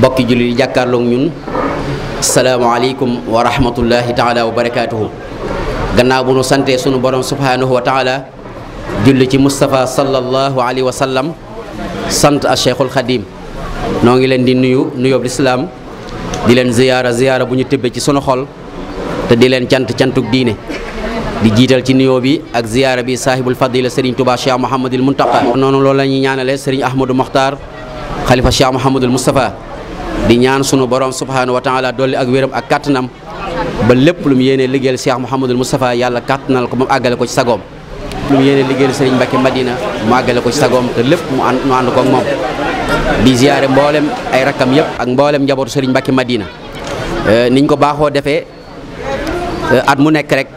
bokki julli yi jàkkaarloog ñun salaamaaleykum wa rahmatullahi taala wa barakaatuhu. gannaaw bu nu santee sunu borom subhanahu wa taala julli ci Moustapha sallallahu alayhi wa sallam sant a Cheikhul Khadim noo ngi leen di nuyu nuyoob lislaam di leen ziyaara bu ñu tëbbee ci sunu xol te di leen cantuk diine di jiital ci nuyoo bi ak ziyaara bi saahibul fadila Serigne Touba Cheikh Mouhamadul Muntaqa. noonu loolu la ñuy ñaanale Serigne Ahmadou Mokhtar xalifa Cheikh Mouhamadul Moustapha di ñaan sunu borom subhanahu wa taala dolli ak wéram ak kàttanam ba lépp lu mu yéenee liggéeyal Cheikh Mouhamadul Moustapha yàlla kàttanal ko mu àggale ko ci sagoom lu mu yéenee liggéeyal Serigne Mbacké Madina mu àggale ko ci sagoom te lépp mu ànd ko ak moom di ziyaare mboolem ay rakkam yëpp ak mboolem njabootu Serigne Mbacké Madina niñ ko baaxoo defee at mu nekk rek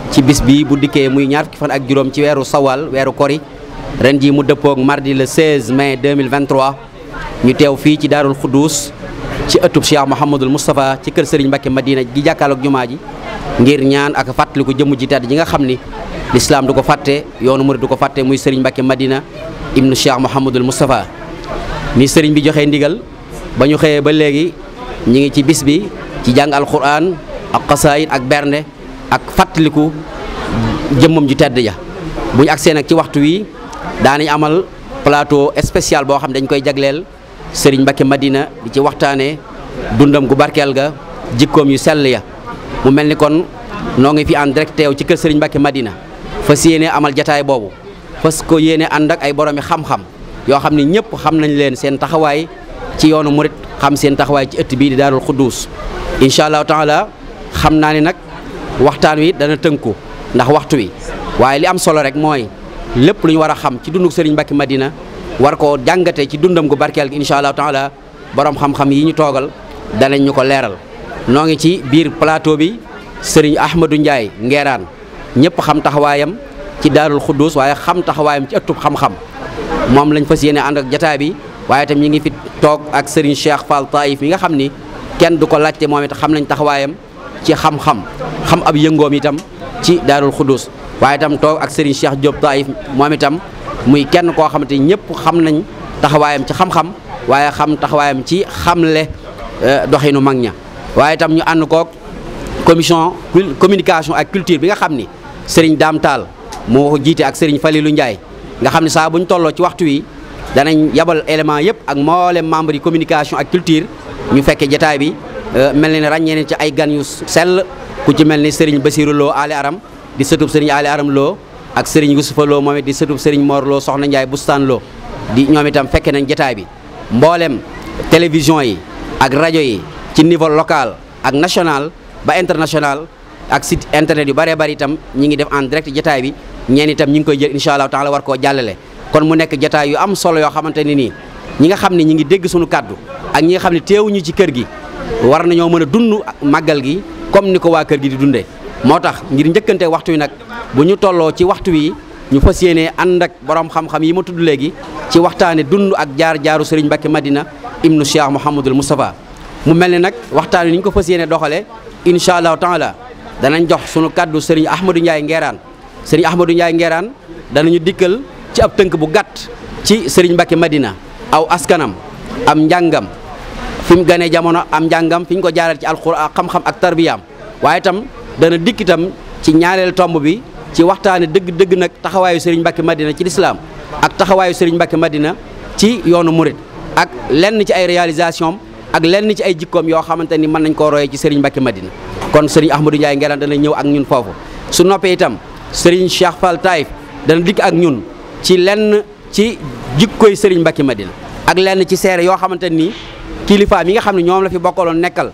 ci bis bi bu dikkee muy ñaar fukki fan ak juróom ci weeru sawal weeru kori ren ji mu dëppoog mardi le 16 mai 2023 ñu teew fii ci Daarul Xuddus ci ëttub Cheikh Mouhamadul Moustapha ci kër Serigne Mbacké Madina gi jàkkaarloog jumaa ji ngir ñaan ak fàttaliku jëmm ji tedd ji nga xam ni lislaam du ko fàtte yoonu murid du ko fàtte muy Serigne Mbacké Madina ibnu Cheikh Mouhamadul Moustapha ni Serigne bi joxee ndigal ba ñu xëyee ba léegi ñi ngi ci bis bi ci jàng alquran ak xasaayid ak bernde ak fàttaliku jëmmam ji tedd ja bu ñu agsee nag ci waxtu wi daanañ amal plateau spécial boo xam ne dañ koy jagleel Serigne Mbacké Madina di ci waxtaanee dundam gu barkeel ga jikkoom yu sell ya mu mel ni kon noo ngi fi en direct teew ci kër Serigne Mbacké Madina fas yéene amal jataay boobu fas ko yéene ànd ak ay boromi xam-xam yoo xam ne ñëpp xam nañ leen seen taxawaay ci yoonu murit xam seen taxawaay ci ëtt bii di Daarul Xuddus incha allahu taala xam naa ni nag waxtaan wi dana tënku ndax waxtu wi waaye li am solo rek mooy lépp lu ñu war a xam ci dundu Serigne Mbacké Madina war koo jàngate ci dundam gu barkeel gi incha allahu taala borom xam-xam yi ñu toogal danañ ñu ko leeral. noo ngi ci biir plateau bi Serigne Ahmadou Ndiaye Nguerane ñëpp xam taxawaayam ci Daarul Xuddus waaye xam taxawaayam ci ëttub xam-xam moom lañ fas yéene ànd ak jataay bi waaye itam ñi ngi fi toog ak Serigne Cheikh Fall Taïf mi nga xam ni kenn du ko laajte moom it xam nañ taxawaayam ci xam-xam xam ab yëngoom itam ci Daarul Xuddus waaye itam toog ak Serigne Cheikh Diop Taïf moom itam muy kenn koo xamante ni ñëpp xam nañ taxawaayam ci xam-xam waaye xam taxawaayam ci xamle doxinu mag ña waaye itam ñu ànd koog commission communication ak culture bi nga xam ni Serigne Dame Tall moo ko jiite ak Serigne Falilou Ndiaye nga xam ne saa bu ñu tolloo ci waxtu wi danañ yabal élément yëpp ak mboolem membre yi communication ak culture ñu fekkee jataay bi mel ni ràññee ne ci ay gan yu sell ku ci mel ni Serigne Bassirou Lo Ali Aram di sëtub Serigne Ali Aram Lo ak Serigne Youssoufa Lo moom it di sëtub Serigne Mor Lo Soxna Ndiaye Bustaan Lo di ñoom itam fekke nañ jataay bi mboolem télévision yi ak rajo yi ci niveau local ak national ba international ak site internet yu bëree bëri itam ñi ngi def en direct jataay bi ñeen itam ñi ngi koy jël incha allahu taala war koo jàllale kon mu nekk jataay yu am solo yoo xamante ni nii ñi nga xam ne ñi ngi dégg suñu kàddu ak ñi nga xam ne teewuñu ci kër gi war nañoo mën a dund màggal gi comme ni ko waa kër gi di dundee moo tax ngir njëkkante waxtu wi nag bu ñu tolloo ci waxtu wi ñu fas yéene ànd ak borom xam-xam yi ma tudd léegi ci waxtaane dund ak jaar-jaaru Serigne Mbacké Madina ibnu Cheikh Mouhamadul Moustapha mu mel ni nag waxtaan wi ni ñu ko fas yéene doxalee incha allahu taala danañ jox sunu kaddu Serigne Ahmadou Ndiaye Nguerane Serigne Ahmadou Ndiaye Nguerane danañu dikkal ci ab tënk bu gàtt ci Serigne Mbacké Madina aw askanam am njàngam fi mu ganee jamono am njàngam fi ñu ko jaaral ci alxuraan xam-xam ak tarbiyaam waaye itam dana dikk itam ci ñaareel tomb bi ci waxtaane dëgg nag taxawaayu Serigne Mbacké Madina ci lislaam ak taxawaayu Serigne Mbacké Madina ci yoonu murit ak lenn ci ay réalisation ak lenn ci ay jikkoom yoo xamante ni mën nañ koo royee ci Serigne Mbacké Madina kon Serigne Ahmadou Ndiaye Nguerane dana ñëw ak ñun foofu su noppee itam Serigne Cheikh Fall Taïf dana dikk ak ñun ci lenn ci jikkoy Serigne Mbacké Madina ak lenn ci seere yoo xamante ni kilifa yi nga xam ne ñoom la fi bokkaloon nekkal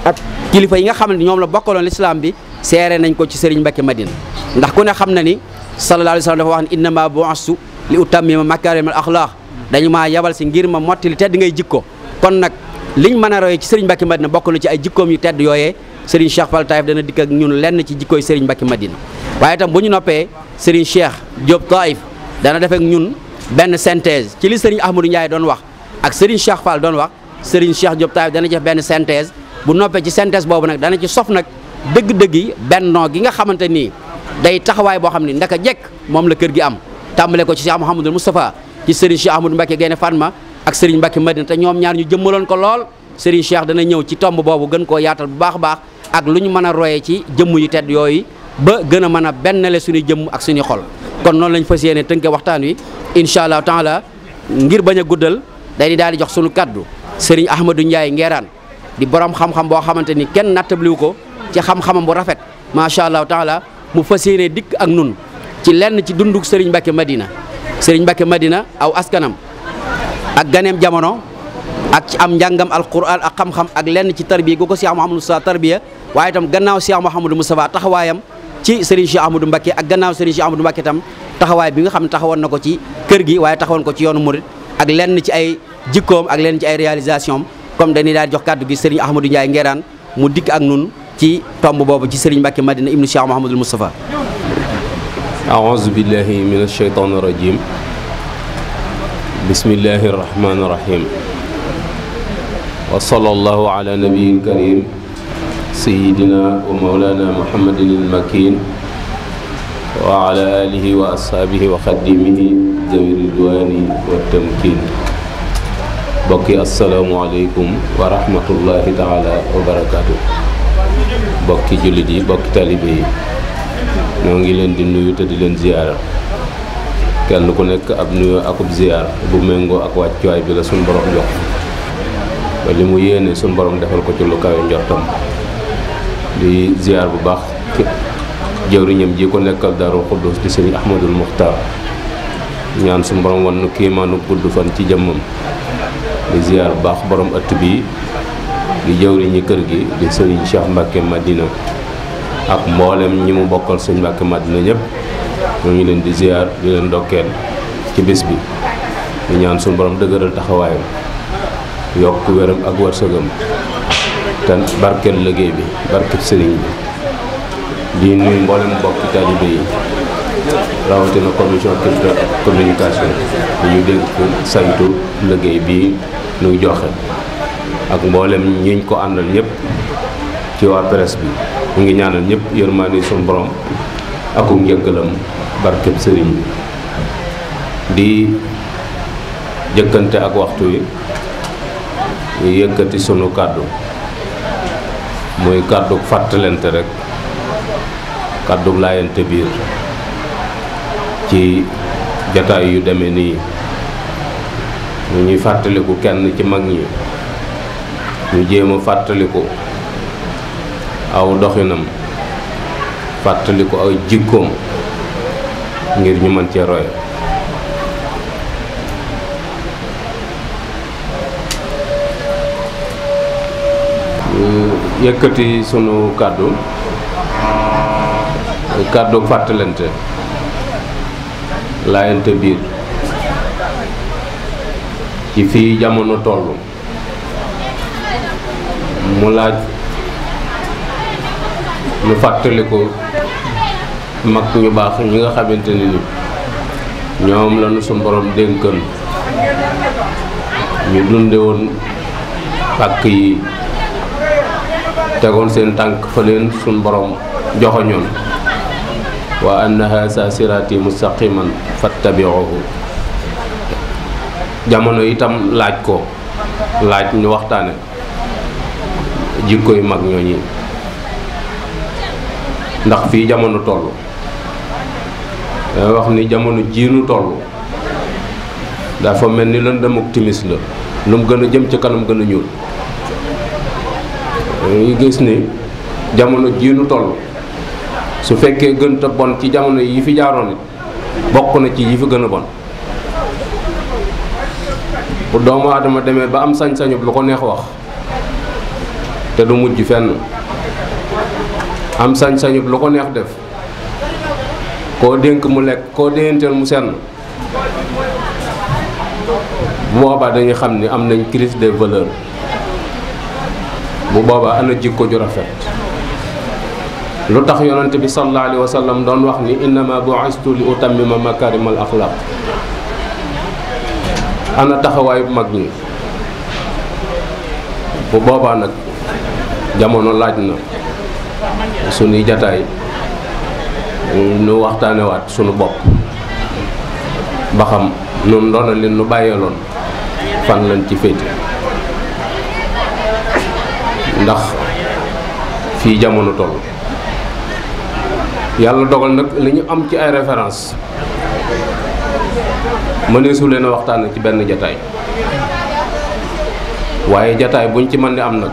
ak kilifa yi nga xam ne ñoom la bokkaloon l'islam bi seere nañ ko ci Serigne Mbacké Madina ndax ku ne xam na ni sallallahu alayhi wa sallam dafa wax ne innama bu'astu li utammima makarimal axlaaq dañu maa yabal si ngir ma mottali tedd ngay jikko kon nag liñ mën a royee ci Serigne Mbacké Madina bokk na ci ay jikkoom yu tedd yooyee Serigne Cheikh Fall Taïf dana dikk ak ñun lenn ci jikkooy Serigne Mbacké Madina waaye itam bu ñu noppee Serigne Cheikh Diop Taïf dana def ak ñun benn synthèse ci li Serigne Ahmadou Ndiaye doon wax ak Serigne Cheikh Fall doon wax Serigne Cheikh Diop Taïf dana def benn synthèse bu noppee ci synthèse boobu nag dana ci sof nag dëgg-dëgg yi bennoo gi nga xamante nii day taxawaay boo xam ni ndaka jekk moom la kër gi am tàmbale ko ci Cheikh Mouhamadul Moustapha ci Serigne Cheikh Ahmadou Mbacké Gaïndé Fatma ak Serigne Mbacké Madina te ñoom ñaar ñu jëmmaloon ko lool Serigne Cheikh dana ñëw ci tomb boobu gën koo yaatal bu baax a baax ak lu ñu mën a royee ci jëmm yu tedd yooyu ba gën a mën a bennale suñuy jëmm ak suñuy xol. kon noonu lañ fas yéene tënke waxtaan wi incha allah taala ngir bañ a guddal day di daal di jox suñu kaddu Serigne Ahmadou Ndiaye Nguerane di borom xam-xam boo xamante ni kenn nattabliwu ko ci xam-xamam bu rafet macha allah taala mu fas yéene dikk ak nun ci lenn ci dunduk Serigne Mbacké Madina Serigne Mbacké Madina aw askanam ak ganeem jamono ak ci am njàngam alquran ak xam-xam ak lenn ci tarbiya gu ko Cheikh Mouhamadou Moustapha tarbiya waaye itam gannaaw Cheikh Mouhamadou Moustapha taxawaayam ci Serigne Cheikh Ahmadou Mbacké ak gannaaw Serigne Cheikh Ahmadou Mbacké itam taxawaay bi nga xam ne taxawoon na ko ci kër gi waaye taxawoon ko ci yoonu murid ak lenn ci ay jikkoom ak lenn ci ay réalisation comme dañuy daal jox kàddu gi Serigne Ahmadou Ndiaye Nguerane mu dikk ak nun ci tomb boobu ci Serigne Mbacké Madina ibnu Cheikh Mouhamadou Moustapha. A'uuzu billahi mina shaytaani rajiim. Bismillahi rahmaani rahiim. Wa sallallahu ala nabiyyil karim sayyidina wa mawlana Muhammadin al-makin wa ala alihi wa ashaabihi wa xadimihi zawi ridwani wa tamkin. Bokki asalaamualeykum wa rahmatullahi taala wa barakaatu. Bokki jullit yi bokki talibe yi ñoo ngi leen di nuyu te di leen ziyaara kenn ku nekk ab nuyu akub ziyaar bu méngoo ak wàccuwaay bi la suñ borom jox ba li mu yéene suñ borom defal ko ci lu kawe njortam. di ziyaar bu baax jëwriñam ji ko nekkal Daaru Xuddus di sëriñ Ahmadul Muxtaar ñaan suñ borom wan nu kiimaanu gudd fan ci jëmmam. di ziyaar bu baax borom ëtt bi di jëwriñi kër gi di sëriñ Cheikh Mbacké Madina ak mboolem ñi mu bokkal sëñ Mbacké Madina ñëpp ñoo ngi leen di ziyaar di leen ndokkeel ci bis bi di ñaan suñu borom dëgëral taxawaayam yokk wéram ak wërsëgam te barkeel liggéey bi barkeel sëriñ bi. di nuyu mboolem mbokki taalibe yi rawatina commission culture ak communication di ñu dégg saytu liggéey bi nuy joxe ak mboolem ñiñ ko àndal ñëpp ci waa presse bi. mu ngi ñaanal ñëpp yërmaande suñu borom ak njëggalam barkeb sëriñ bi. di jëkkante ak waxtu wi ñu yëkkati sunu kàddu muy kàddu fàttalente rek kàddu laayante biir ci jataay yu demee nii ñu ñuy fàttaliku kenn ci mag ñi ñu jéem a fàttaliku aw doxinam fàttaliku ay jikkoom ngir ñu mën cee roy. yëkkati sunu kàddu fàttalante laayante biir ci fii jamono tollu mu laaj ñu fàttaliku mag ñu baax ñi nga xamante ne ni ñoom lañu suñu borom dénkan ñu dunde woon pàkk yi tegoon seen tànk fa leen suñu borom joxoñoon wa anna haza sirati mustaqiman fattabi'uhu. jamono itam laaj ñu waxtaane jikkoy mag ñooñi ndax fii jamono toll wax ni jamono jiinu toll dafa mel ni lëndëm timis la lu mu gën a jëm ci kanam gën a ñuul. ñu gis ni jamono jiinu toll su fekkee gën a bon ci jamono yi fi jaaroon it bokk na ci yi fi gën a bon. bu doomu aadama demee ba am sañ-sañu lu ko neex wax te du mujj fenn am sañ-sañu lu ko neex def koo dénk mu lekk koo déyanteel mu senn bu boobaa dañuy xam ni am nañ crise des valeurs. bu boobaa ana jikko ju rafet lu tax yonent bi sallallahu alayhi wa sallam doon wax ni innama bu'istu li utammima makarimal axlaq. ana taxawaayu mag ñi bu boobaa nag jamono laaj na sunuy jataay nu waxtaanewaat sunu bopp ba xam nun doona leen nu bàyyeeloon fan lañ ci féete ndax fii jamono toll. yàlla dogal nag li ñu am ci ay référence mëneesu leen a waxtaan ci benn jataay, waaye jataay buñ ci mën di am nag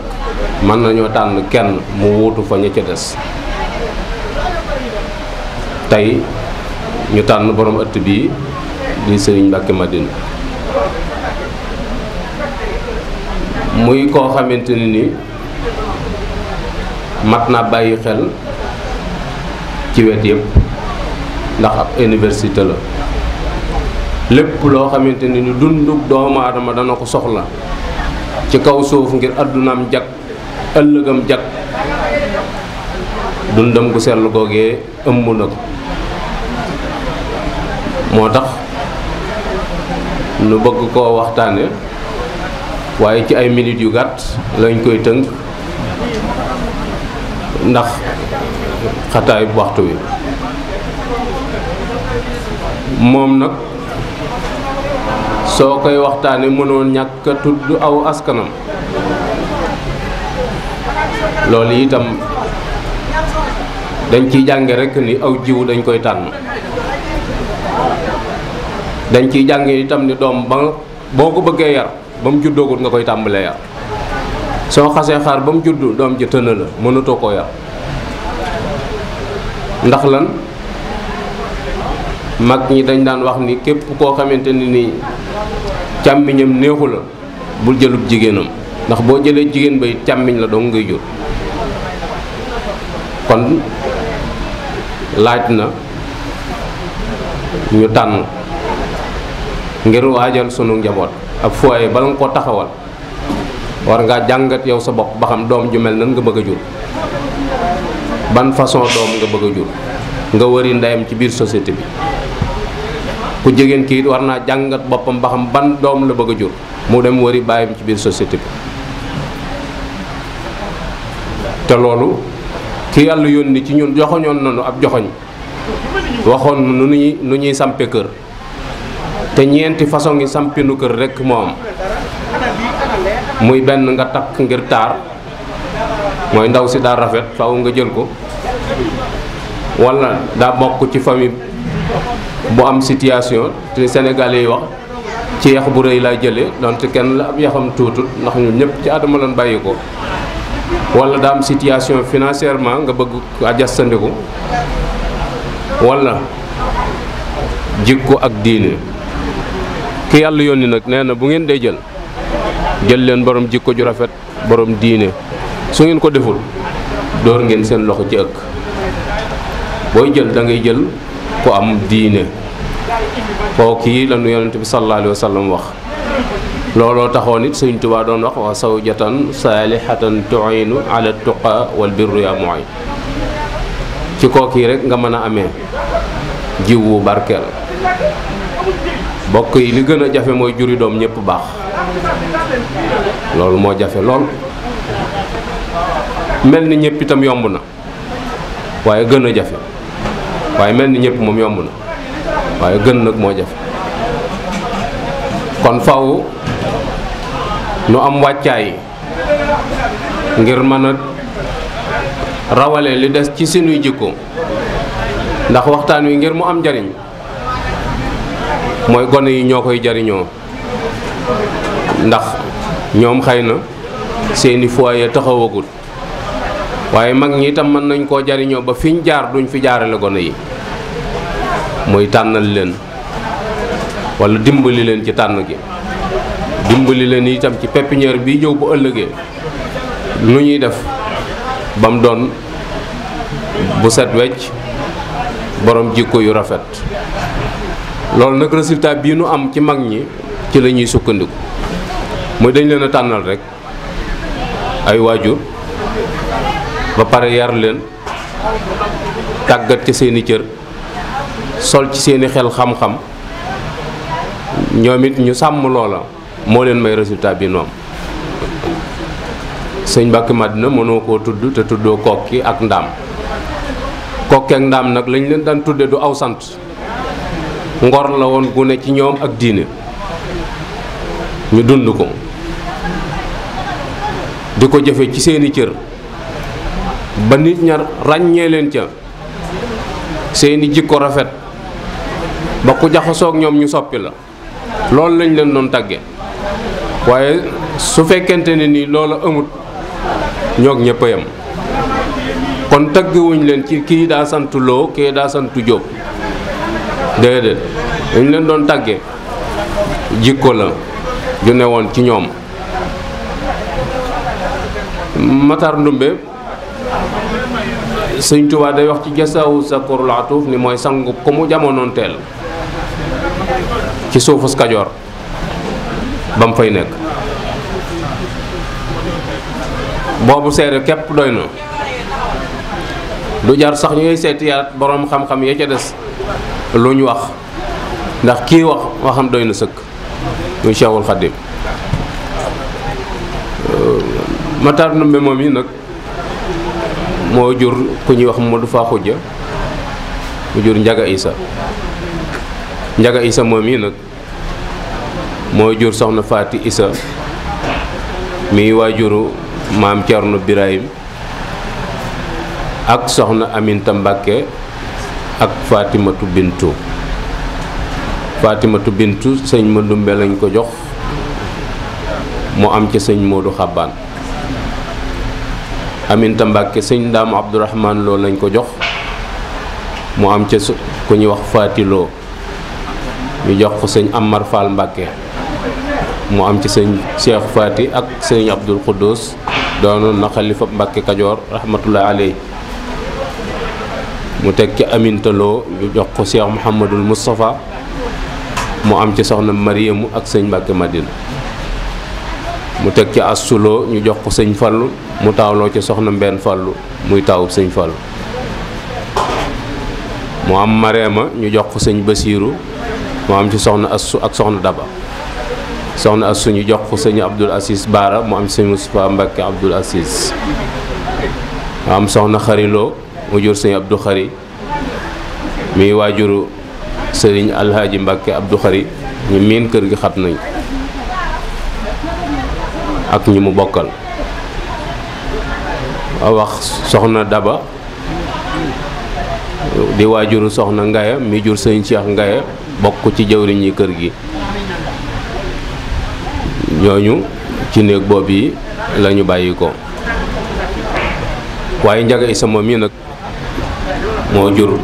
mën nañoo tànn kenn mu wuutu fa ña ca des. tey ñu tànn borom ëtt bii di Sëriñ Mbàkke Madina, muy koo xamante ni mat naa bàyyi xel ci wet yëpp, ndax ab université la. lépp loo xamante ni dunduk doomu aadama dana ko soxla ci kaw suuf ngir àddunaam jag ëllëgam jag, dundam gu sell googee ëmb na ko. moo tax nu bëgg koo waxtaane, waaye ci ay minutes yu gàtt lañ koy tënk ndax xataay bu waxtu wi. moom nag soo koy waxtaane mënoon ñàkk a tudd aw askanam. loolu itam dañ ciy jànge rekk ni aw jiw dañ koy tànn. dañ ciy jànge itam ni doom ba boo ko bëggee yar ba mu juddoogut nga koy tàmbalee yar. soo xasee xaar ba mu juddu doom ji tëna la, mënatoo koo yar. ndax lan, mag ñi dañ daan wax ni képp koo xamante ni càmmiñam neexu la bul jëlub jigéenam, ndax boo jëlee jigéen bay càmmiñ la dong ngay jur. kon laaj na ñu tànn ngir waajal sunu njaboot. ab foyer bala nga ko taxawal war ngaa jàngat yow sa bopp ba xam doom ju mel nan nga bëgg a jur, ban façon doom nga bëgg a jur, nga wëri ndeyam ci biir société bi. ku jigéen kii war naa jàngat boppam ba xam ban doom la bëgg a jur, mu dem wëri bàyyam ci biir société bi. te loolu ki yàlla yónni ci ñun joxoñoon nañu ab joxoñ, waxoon nu ñuy sampe kër. te ñeenti façon yi sampinu kër rekk moo am. muy benn nga takk ngir taar, mooy ndaw si daa rafet faaw nga jël ko, walla daa bokk ci famille bu am situation te Sénégalais yi wax ci yax bu rëy laa jële donte kenn la ab yaxam tuutut ndax ñun ñëpp ci Adama lañ bàyyi ko, walla daa am situation financièrement nga bëgg ajastandiku, walla jikko ak diine. ki yàlla yónni nag nee na bu ngeen dee jël leen borom jikko ju rafet, borom diine. su ngeen ko deful door ngeen seen loxo ci ëkk. booy jël da ngay jël ku am diine. kooku yi la nu yonent bi sallallahu alayhi wa sallam wax. looloo taxoon it Sëñ Tuubaa doon wax wa sawjatan saalihatan tu'inu ala tuqa wal birru ya mu'in. ci kooku yi rek nga mën a amee jiw wu barkeel. bokk yi li gën a jafe mooy juri doom ñëpp baax. loolu moo jafe lool. mel ni ñëpp itam yomb na waaye gën a jafe, waaye mel ni ñëpp moom yomb na waaye gën nag moo jafe. kon faw nu am wàccaay ngir mën a rawale li des ci sunuy jikko, ndax waxtaan wi ngir mu am njariñ mooy gone yi ñoo koy jariñoo. ndax ñoom xëy na seeni foyer taxawagul, waaye mag ñi itam mën nañ koo jariñoo ba fiñ jaar duñ fi jaarale gone yi. muy tànnal leen walla dimbali leen ci tànn gi, dimbali leen itam ci pépinière bi ñëw bu ëllëgee nu ñuy def ba mu doon bu set wecc, borom jikko yu rafet. loolu nag résultat bii nu am ci mag ñi ci la ñuy sukkandiku, muy dañ leen a tànnal rek ay waajur ba pare yar leen, tàggat ci seeni cër, sol ci seeni xel xam-xam. ñoom it ñu sàmm loola moo leen may résultat bi noom. Sëñ Mbàkke Madina mënoo koo tudd te tuddoo kokki ak ndaam. kokki ak ndaam nag lañ leen daan tudde du aw sant, ngor la woon gu ne ci ñoom ak diine, ñu dund ko. di ko jëfe ci seeni cër ba nit ña ràññee leen ca seeni jikko rafet ba ku jaxasoog ñoom ñu soppi la loolu lañ leen doon tàgge waaye su fekkente ne ni loolu amut ñoog ñëpp a yem kon tagguwuñ leen ci kii daa sant Lo kii daa sant Jóob déedéet dañ leen doon tàgge jikko la ju ne woon ci ñoom. Matar Ndumbe Sëñ Tuubaa day wax ci jasaawu Sakorul Atuuf ni mooy sangu ko mu jamonoon teel ci suufus Kajoor ba mu fay nekk boobu seere képp doy na du jar sax ñuy seeti yaat boroom xam-xam ya ca des lu ñu wax ndax kii wax waxam doy na sëkk muy Cheikhul Khadim. Matar Ndumbe moom yi nag moo jur ku ñuy wax Modou Fa Xujja mu jur Njaga Isa moom yi nag moo jur soxna Faati Isa mi waajuru maam Cerno Birahim ak soxna Aminta Mbàkke ak Fatimatu Bintu sëñ Mandumbe lañ ko jox mu am ca sëñ Moodu Xabbaan. Aminta Mbàkke sëñ Ndaam Abdourahman Lo lañ ko jox mu am ca ku ñuy wax Faati Lo ñu jox ko sëñ Amar Fall Mbàkke mu am ci sëñ Cheikh Faati ak sëñ Abdul Quddus doonoon na xalifa Mbàkke Kajoor rahmatullahi alayhi mu teg ci Aminta Lo ñu jox ko Cheikh Mouhamadul Moustapha mu am ci soxna Mariamu ak sëñ Mbàkke Madina mu teg ci Assuloo ñu jox ko sëñ Fallu mu taawloo ci soxna Mbenn Fallu muy taawub sëñ Fallu mu am Mareema ñu jox ko sëñ Basiiru mu am ci soxna Assu ak soxna Daba soxna Assu ñu jox ko sëñ Abdul Asis Baara mu am ci sëñ Mustafaa Mbàkke Abdul Asis mu am soxna Xariloo mu jur sëñ Abdou Xari mi waajuru sëriñ Alhaaji Mbàkke Abdou Xari ñu miin kër gi xat nañ ak ñi mu bokkal wax soxna Daba di waajuru soxna Ngaya mi jur sëñ Cheikh Ngaya bokk ci jëwriñ ñi kër gi ñooñu ci néeg boobu yi lañu bàyyi ko waaye Njaga Isa moom yi nag moo jur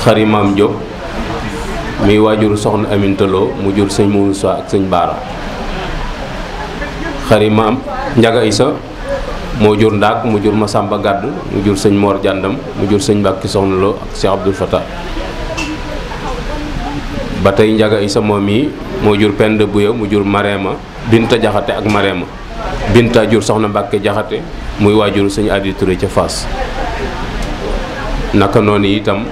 Xari Maam Jóob mi waajuru soxna Aminta Lo mu jur sëñ Muusaa ak sëñ Baara Xari Maam Njaga Isa moo jur Ndaak mu jur Masamba Gàdd mu jur sëñ Mor Jàndam mu jur sëñ Mbàkke Soxna Lo ak Cheikh Abdul Fatah ba tey Njaga Isa moom yi moo jur Penda Buya mu jur Mareema Binta Jaxate ak Mareema Binta jur soxna Mbàkke Jaxate muy waajuru sëñ Adi Touré ca Faas naka noonu itam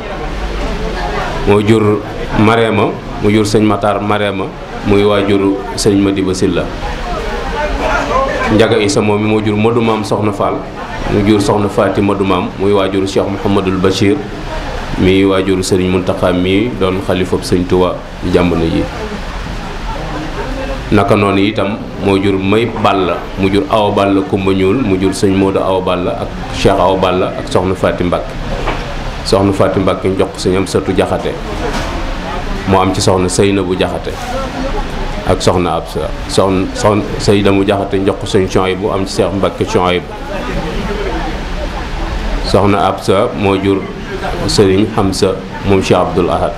moo jur Mareema mu jur sëñ Matar Mareema muy waajuru sëñ Madiba Silla Njaga Isa moom mi moo jur Modou Maam soxna Fall mu jur soxna Faati Modou Maam muy waajuru Cheikh Mouhamadul Bachir mi waajuru sëriñ Muntaxa mi doon xalifab sëñ Tuubaa jamono ji naka noonu itam moo jur May Balla mu jur Awa Balla Kumba Ñuul mu jur sëñ Modou Awa Balla ak Cheikh Awa Balla ak soxna Faati Mbàkke soxna Faati Mbàkke jox ko sëñ Amsatu Jaxate moo am ci soxna Seynabu Jaxate ak soxna Absa soxna Seynabu Jaxate jox ko sëñ Chouaïbou am ci Cheikh Mbàkke Chouaïbou soxna Absa moo jur sëriñ Hamza moom Cheikh Abdoul Ahad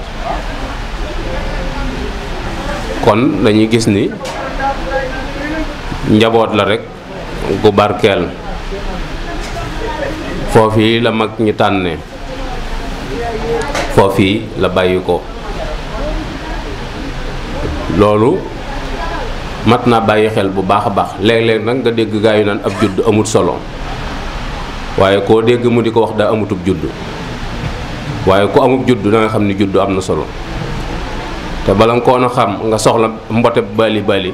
kon dañuy gis ni njaboot la rekk gu barkeel foofii la mag ñi tànne foofii la bàyyi ko loolu mat naa bàyyi xel bu baax a baax léeg-léeg nag nga dégg gaa yu naan ab judd amut solo waaye koo dégg mu di ko wax daa amutub judd waaye ku amub judd da nga xam ni judd am na solo te bala nga koon a xam nga soxla mbote bali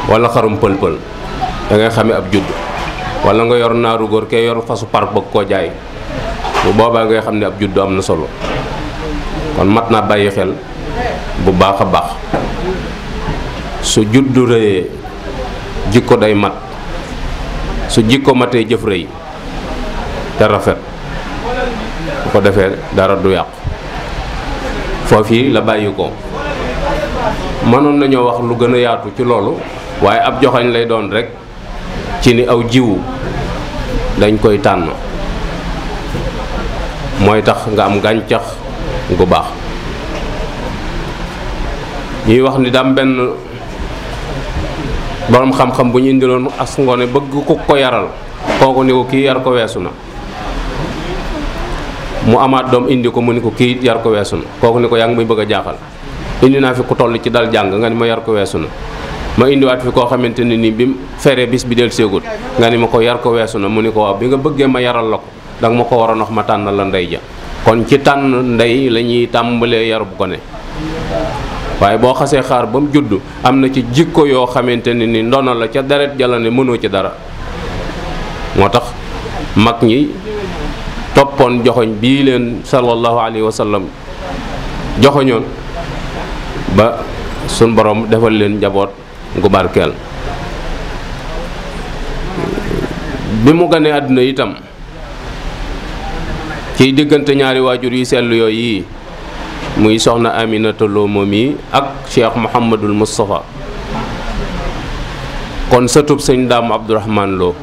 wala xarum pël-pël da ngay xamee ab judd wala nga yor naaru góor kee yor fasu park bëgg koo jaay bu boobaa ngay xam ne ab judd am na solo kon mat naa bàyyi xel bu baax a baax su juddu rëyee jikko day mat su jikko matee jëf rëy te rafet bu ko defee dara du yàqu. foofii la bàyyi ko. mënoon nañoo wax lu gën a yaatu ci loolu waaye ab joxañ lay doon rek ci ni aw jiwu dañ koy tànn mooy tax nga am gàncax gu baax. ñuy wax ni daam benn boroom xam-xam bu ñu indiloon as ngoone bëgg ko yaral kooku ni ko kii yar ko weesu na. mu amaat doom indi ko mu ni ko kii yar ko weesu na kooku ni ko yaa ngi may bëgg a jaaxal. indi naa fi ku toll ci dal jàng nga ni ma yar ko weesu na. ma indiwaat fi koo xamante ne ni bi feree bis bi del séegul nga ni ma ko yar ko weesu na mu ni ko waaw bi nga bëggee ma yaral la ko danga ma ko waroon wax ma tànn la ndey ja. kon ci tànn ndey la ñuy tàmbalee yar bu ko ne. waaye boo xasee xaar ba mu judd am na ci jikko yoo xamante ne ni ndono la ca deret jala ne mënoo ci dara. moo tax mag ñi toppoon joxoñ bii leen sallallahu alayhi wa sallam joxoñoon ba sun borom defal leen njaboot gu barkeel. bi mu ganee àdduna itam ciy diggante ñaari waajur yu sell yooyu yi muy soxna Aminata Lo moom yi ak Cheikh Mouhamadul Moustapha kon sëtub sëñ Daam Abdourahman Lo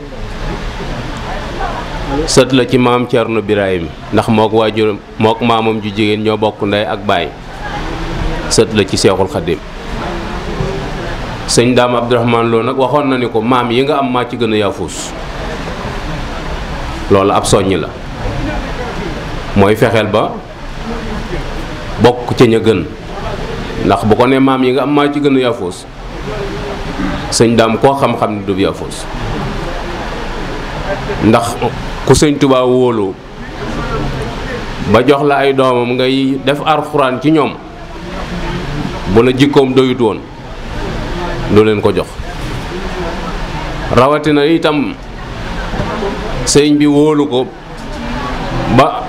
sët la ci maam Thierno Birahim ndax mook waajur mook maamam ju jigéen ñoo bokk ndey ak baay sët la ci Seexul Xadim. sëñ Daam Abdourahman Lo nag waxoon na ni ko maam yi nga am maa ci gën a yaafuus. loolu ab soññ la mooy fexeel ba bokk ca ña gën ndax bu ko ne maam yi nga am maa ci gën a yaafuus sëñ Daam koo xam-xam ni du yaafuus ndax ku sëñ Tuubaa wóolu ba jox la ay doomam ngay def alxuraan ci ñoom bu la jikkoom doyut woon du leen ko jox. rawatina itam sëñ bi wóolu ko ba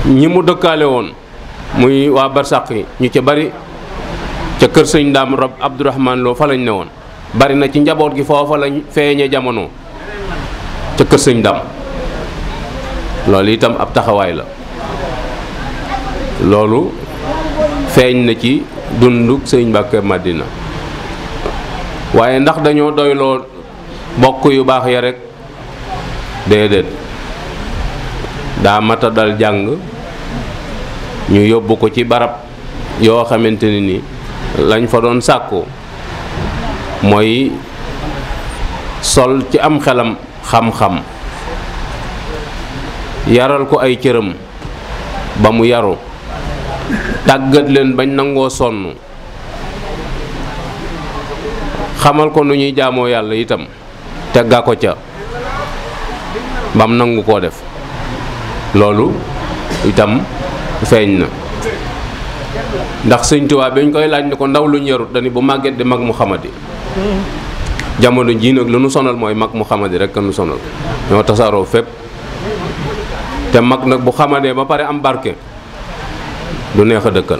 ñi mu dëkkaale woon muy waa barsàq yi ñu ca bari ca kër sëñ Daam Abdourahman Lo fa lañ ne woon bari na ci njaboot gi foofa lañ feeñe jamono ca kër sëñ Daam. loolu itam ab taxawaay la loolu feeñ na ci dunduk sëñ Mbàkke Madina waaye ndax dañoo doyloo bokk yu baax ya rek déedéet daa mata dal jàng ñu yóbbu ko ci barab yoo xamante ne ni lañ fa doon sàkku mooy sol ci am xelam xam-xam yaral ko ay cëram ba mu yaru tàggat leen bañ nangoo sonn xamal ko nu ñuy jaamoo yàlla itam tegga ko ca bam nangu koo def loolu itam feeñ na ndax sëñ Tuubaa bi ñu koy laaj ni ko ndaw lu ñu yarut dani bu màgget di mag mu xamadi jamono jii nag lu nu sonal mooy mag mu xamadi rek nu sonal ñoo tasaaroo fépp te mag nag bu xamadee ba pare am barke du neex a dëkkal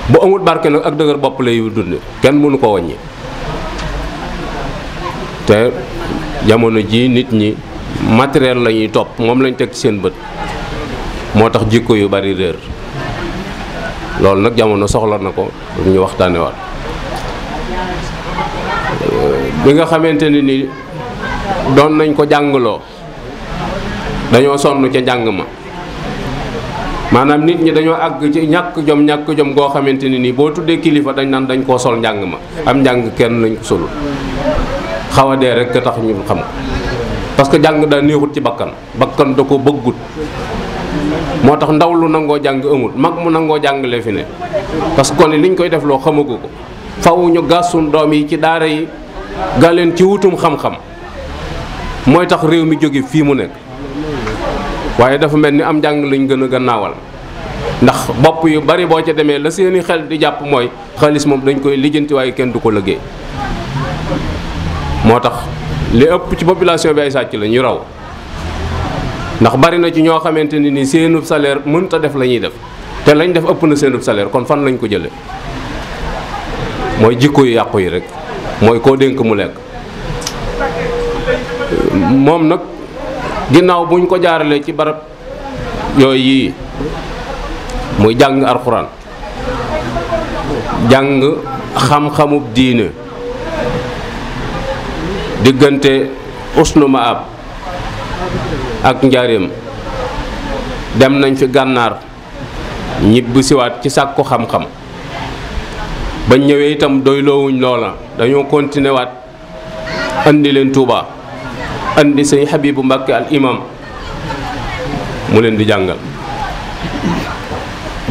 bu amul barke nag ak dëgër bopp lay dunde kenn mënu ko wàññi te jamono ji nit ñi matériel la ñuy topp moom lañ teg ci seen bët moo tax jikko yu bari réer loolu nag jamono soxla na ko ñu waxtaanewaat bi nga xamante ne ni doon nañ ko jàngaloo dañoo sonn ca njàng ma maanaam nit ñi dañoo àgg ci ñàkk jom goo xamante ne nii boo tuddee kilifa dañ naan dañ koo sol njàng ma am njàng kenn lañ ko solul xaw a dee rek tax ñu xam ko parce que jàng daa neexut ci bakkan da ko bëggut moo tax ndaw lu nangoo jàng amul mag mu nangoo jàngale fi ne parce que kon liñ koy def loo xamagu ko faw ñu gàssun doom yi ci daara yi galeen ci wutum xam-xam mooy tax réew mi jóge fii mu nekk waaye dafa mel ni am njàng lañ gën a gannaawal ndax bopp yu bari boo ca demee la seeni xel di jàpp mooy xaalis moom dañ koy lijjanti waaye kenn du ko liggéey moo tax li ëpp ci population bi ay sàcc la ñu raw ndax bari na ci ñoo xamante ne ni seenub salaire mënut a def la ñuy def te lañ def ëpp na seenub salaire kon fan lañ ko jële mooy jikko yu yàqu yi rek mooy koo dénk mu lekk moom nag ginnaaw buñ ko jaaralee ci barab yooyu yii muy jàng alxuraan jàng xam-xamub diine diggante usnu maab ak njaareem dem nañ fi gànnaar ñibbi siwaat ci sàkku xam-xam bañ ñëwee itam doyloowuñ loola dañoo continué waat andi leen Tuuba andi sëñ Habibu Mbàkke al imam mu leen di jàngal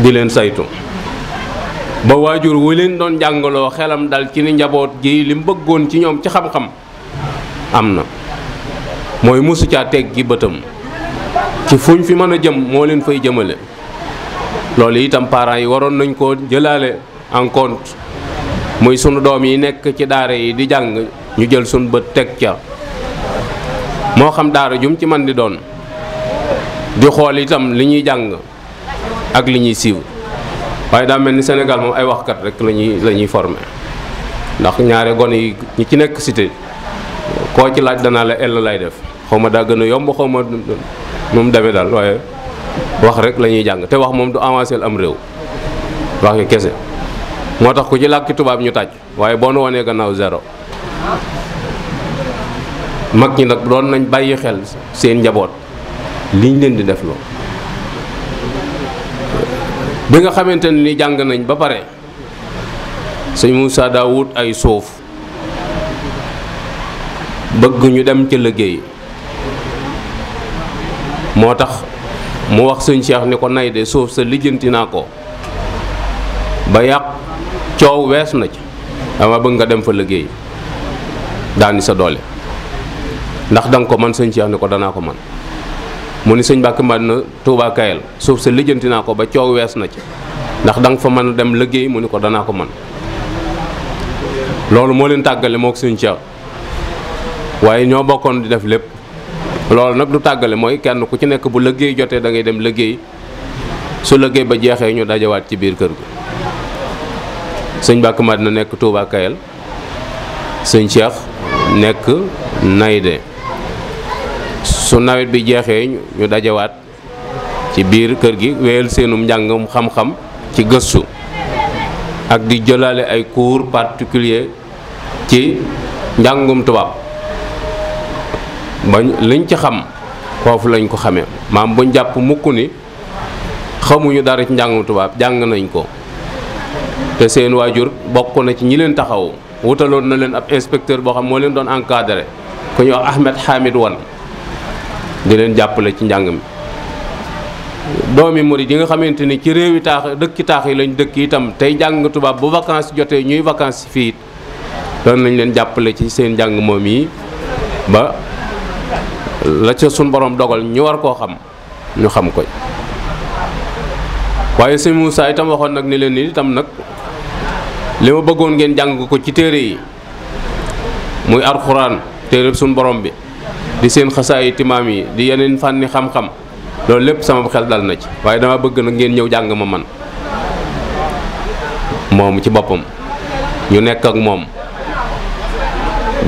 di leen saytu ba waajur wu leen doon jàngaloo xelam dal ci ni njaboot gi li mu bëggoon ci ñoom ci xam-xam am na mooy mosu caa teg gi bëtam ci fuñ fi mën a jëm moo leen fay jëmale loolu itam parents yi waroon nañ koo jëlaale en compte muy sunu doom yi nekk ci daara yi di jàng ñu jël sunu bët teg ca moo xam daara jum ci man di doon di xool itam li ñuy jàng ak li ñuy siiw waaye daa mel ni Sénégal moom ay waxkat rek la ñuy formé ndax ñaare gone yi ñi ci nekk cité koo ci laaj danaa la ell lay def xaw ma daa gën a yomb xaw ma nu mu demee daal waaye wax rek la ñuy jàng te wax moom du avancé am réew wax yi kese moo tax ku ci làkki tubaab ñu tàcc waaye boo nu wanee gannaaw zéro mag ñi nag doon nañ bàyyi xel seen njaboot liñ leen di def loo bi nga xamante ne ni jàng nañ ba pare sëñ Moussa daa wut ay suuf bëgg ñu dem ca liggéey moo tax mu wax sëñ Cheikh ni ko nay de suuf sa lijjanti naa ko ba yàq coow wees na ci dama bëgg nga dem fa liggéey daani sa doole ndax danga ko man sëñ Cheikh ni ko danaa ko man mu ni sëñ Mbàkke Madina Tuubaa Kayel suuf sa lijjanti naa ko ba coow wees na ci ndax danga fa mën a dem liggéey mu ni ko danaa ko man loolu moo leen tàggale moo ko sëñ Cheikh waaye ñoo bokkoon di def lépp loolu nag du tàggale mooy kenn ku ci nekk bu liggéey jotee da ngay dem liggéey su liggéey ba jeexee ñu dajawaat ci biir kër gi sëñ Mbàkke Madina nekk Tuubaa Kayel sëñ Cheikh nekk Nayde su nawet bi jeexee ñu dajawaat ci biir kër gi wéyal seenum njàngum xam-xam ci gëstu ak di jëlaale ay cours particulier ci njàngum tubaab ba liñ ci xam foofu lañ ko xamee maam buñ jàpp mukk ni xamuñu dara ci njàngum tubaab jàng nañ ko te seen waajur bokk na ci ñi leen taxaw wutaloon na leen ab inspecteur boo xam moo leen doon encadré ku ñuy wax Ahmed Hamid Wan di leen jàppale ci njàng mi doomi murid yi nga xamante ni ci réewi taax dëkki taax yi lañ dëkk itam tey jàng tubaab bu vacances jotee ñuy vacances fii doon nañ leen jàppale ci seen njàng moom yi ba la ca suñ borom dogal ñu war koo xam ñu xam ko waaye sëñ Moussa itam waxoon nag ni leen ni itam nag li ma bëggoon ngeen jàng ko ci téere yi muy alxuraan téere suñ borom bi di seen xasaay timaam yi di yeneen fànni xam-xam loolu lépp sama xel dal na ci waaye dama bëgg nag ngeen ñëw jàng ma man moom ci boppam ñu nekk ak moom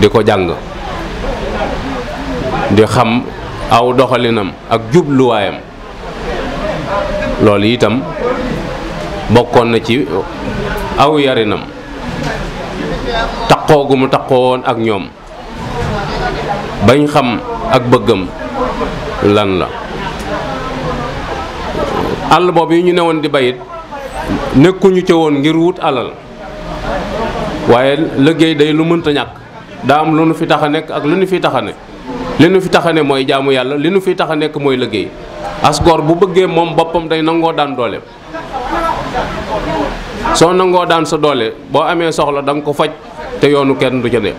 di ko jàng di xam aw doxalinam ak jubluwaayam loolu itam bokkoon na ci aw yarinam taqoo gu mu taqoon ak ñoom bañ xam ak bëggam lan la àll boobu yi ñu newoon di bayit nekkuñu ca woon ngir wut alal waaye liggéey day lu mënta ñàkk daa am lu nu fi tax a nekk ak lu nu fi tax a ne li nu fi tax a ne mooy jaamu yàlla li nu fi tax a nekk mooy liggéey as gor bu bëggee moom boppam day nangoo daan dooleem soo nangoo daan sa doole boo amee soxla da nga ko faj te yoonu kenn du ca ne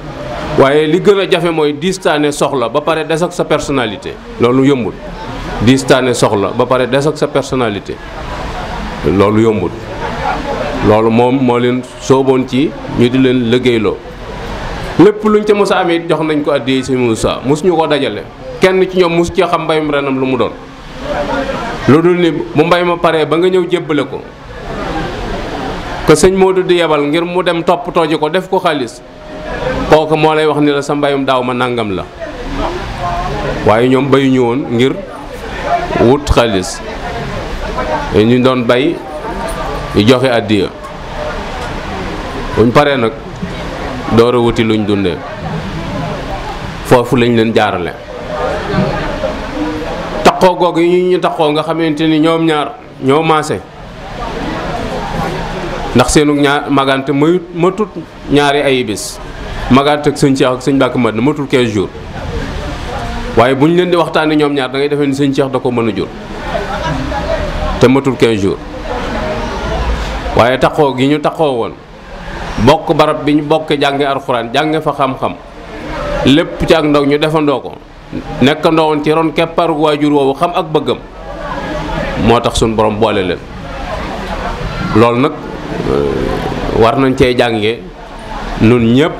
waaye li gën a jafe mooy distaane soxla ba pare des ak sa personnalité loolu yombul distaane soxla ba pare des ak sa personnalité loolu yombul loolu moom moo leen sooboon ci ñu di leen liggéeyloo lépp luñ ca mos a amee jox nañ ko addiyee si Moussa mos ñu ko dajale kenn ci ñoom mos ci xam mbayum renam lu mu doon lu dul ni bu mbay ma paree ba nga ñëw jébbale ko que sëñ Modou di yebal ngir mu dem toppatoo ji ko def ko xaalis kooku moo lay wax ni la sa mbayum daaw ma nangam la waaye ñoom bayuñu woon ngir wut xaalis, ñu doon bay ñu joxe àddiya buñ paree nag door a wuti luñ dundee. foofu lañ leen jaarale. taqoo googu yi ñu taqoo nga xamante ni ñoom ñaar ñoo maase, ndax seenu ñaar magante matut ñaari ay bis, magante ak sëñ Cheikh ak sëñ Mbàkke Madina matul 15 jours, waaye bu ñu leen di waxtaanee ñoom ñaar da ngay defee ni sëñ Cheikh da ko mën a jur te matul 15 jours. waaye taqoo gi ñu taqoo woon bokk barab bi ñu bokkee jànge alxuraan jànge fa xam-xam lépp ci ak ndaw ñu defandoo ko nekkandoo woon ci ron kepparu waajur woowu xam ak bëggam moo tax suñu borom boole leen. loolu nag war nañ cee jànge nun ñëpp,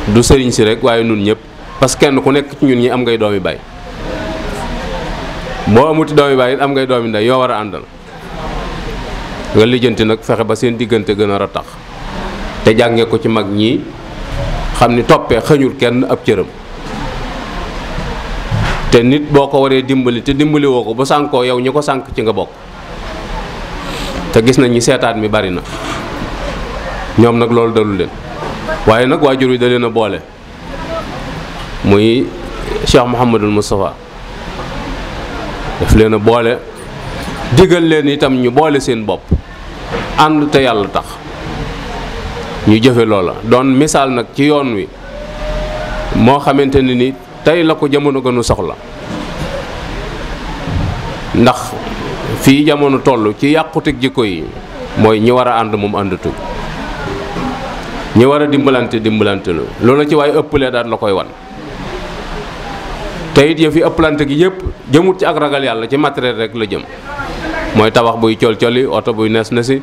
du sëriñ si rek waaye nun ñëpp, parce que kenn ku nekk ci ñun ñi am ngay doomi baay. boo amuti doomi baay it am ngay doomi ndey yoo war a àndal nga lijjanti nag fexe ba seen diggante gën a ratax te jànge ko ci mag ñi xam ni toppee xëñul kenn ab cëram. te nit boo ko waree dimbali te dimbali woo ko bu sànkoo yow ñi ko sànk ci nga bokk. te gis nañ ñi seetaan mi bari na, ñoom nag loolu dalu leen. waaye nag waajur wi da leen a boole muy Cheikh Mouhamadul Moustapha daf leen a boole digal leen itam ñu boole seen bopp ànd te yàlla tax ñu jëfe loola doon misaal nag ci yoon wi moo xamante ne ni tey la ko jamono gënu soxla. ndax fii jamono toll ci yàquteg jikko yi mooy ñi war a ànd moom àndatu, ñi war a dimbalante la loola ci waaye ëppalee daal la koy wan. te it yëf yi ëppalante gi yëpp jëmut ci ak ragal yàlla, ci matériel rek la jëm. mooy tabax buy col-coli, oto buy nes-nesi,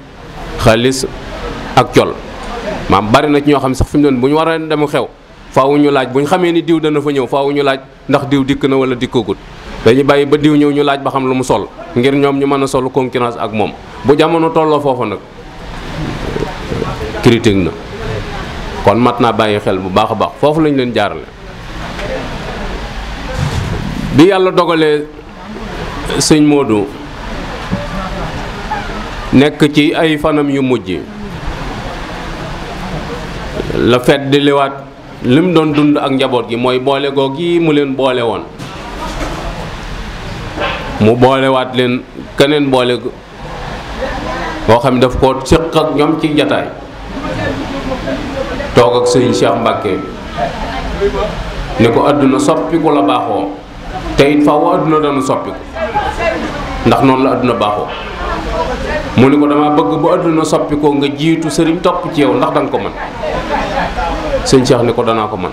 xaalis ak col. maam bari na ci ñoo xam sax fi mu doon bu ñu war a dem xew faawu ñu laaj, bu ñu xamee ni diw dana fa ñëw faawu ñu laaj ndax diw dikk na wala dikkagut. dañuy bàyyi ba diw ñëw ñu laaj ba xam lu mu sol ngir ñoom ñu mën a sol concurrence ak moom. bu jamono tolloo foofu nag critique na, kon mat naa bàyyi xel bu baax a baax. foofu lañ leen jaarale. bi yàlla dogalee sëñ Modou nekk ci ay fanam yu mujj la fet di liwaat lim doon dund ak njaboot gi, mooy boole goog yi mu leen boole woon. mu boolewaat leen keneen boole boo xam ne daf ko séq ak ñoom ci jataay toog ak sëñ Cheikh Mbacke ne ko àdduna soppiku la baaxoo te it faaw àdduna dana soppiku ndax noonu la àdduna baaxoo. mu ne ko dama bëgg bu àdduna soppikoo nga jiitu sëriñ topp ci yow ndax danga ko mën. sëñ Cheikh ne ko danaa ko mën.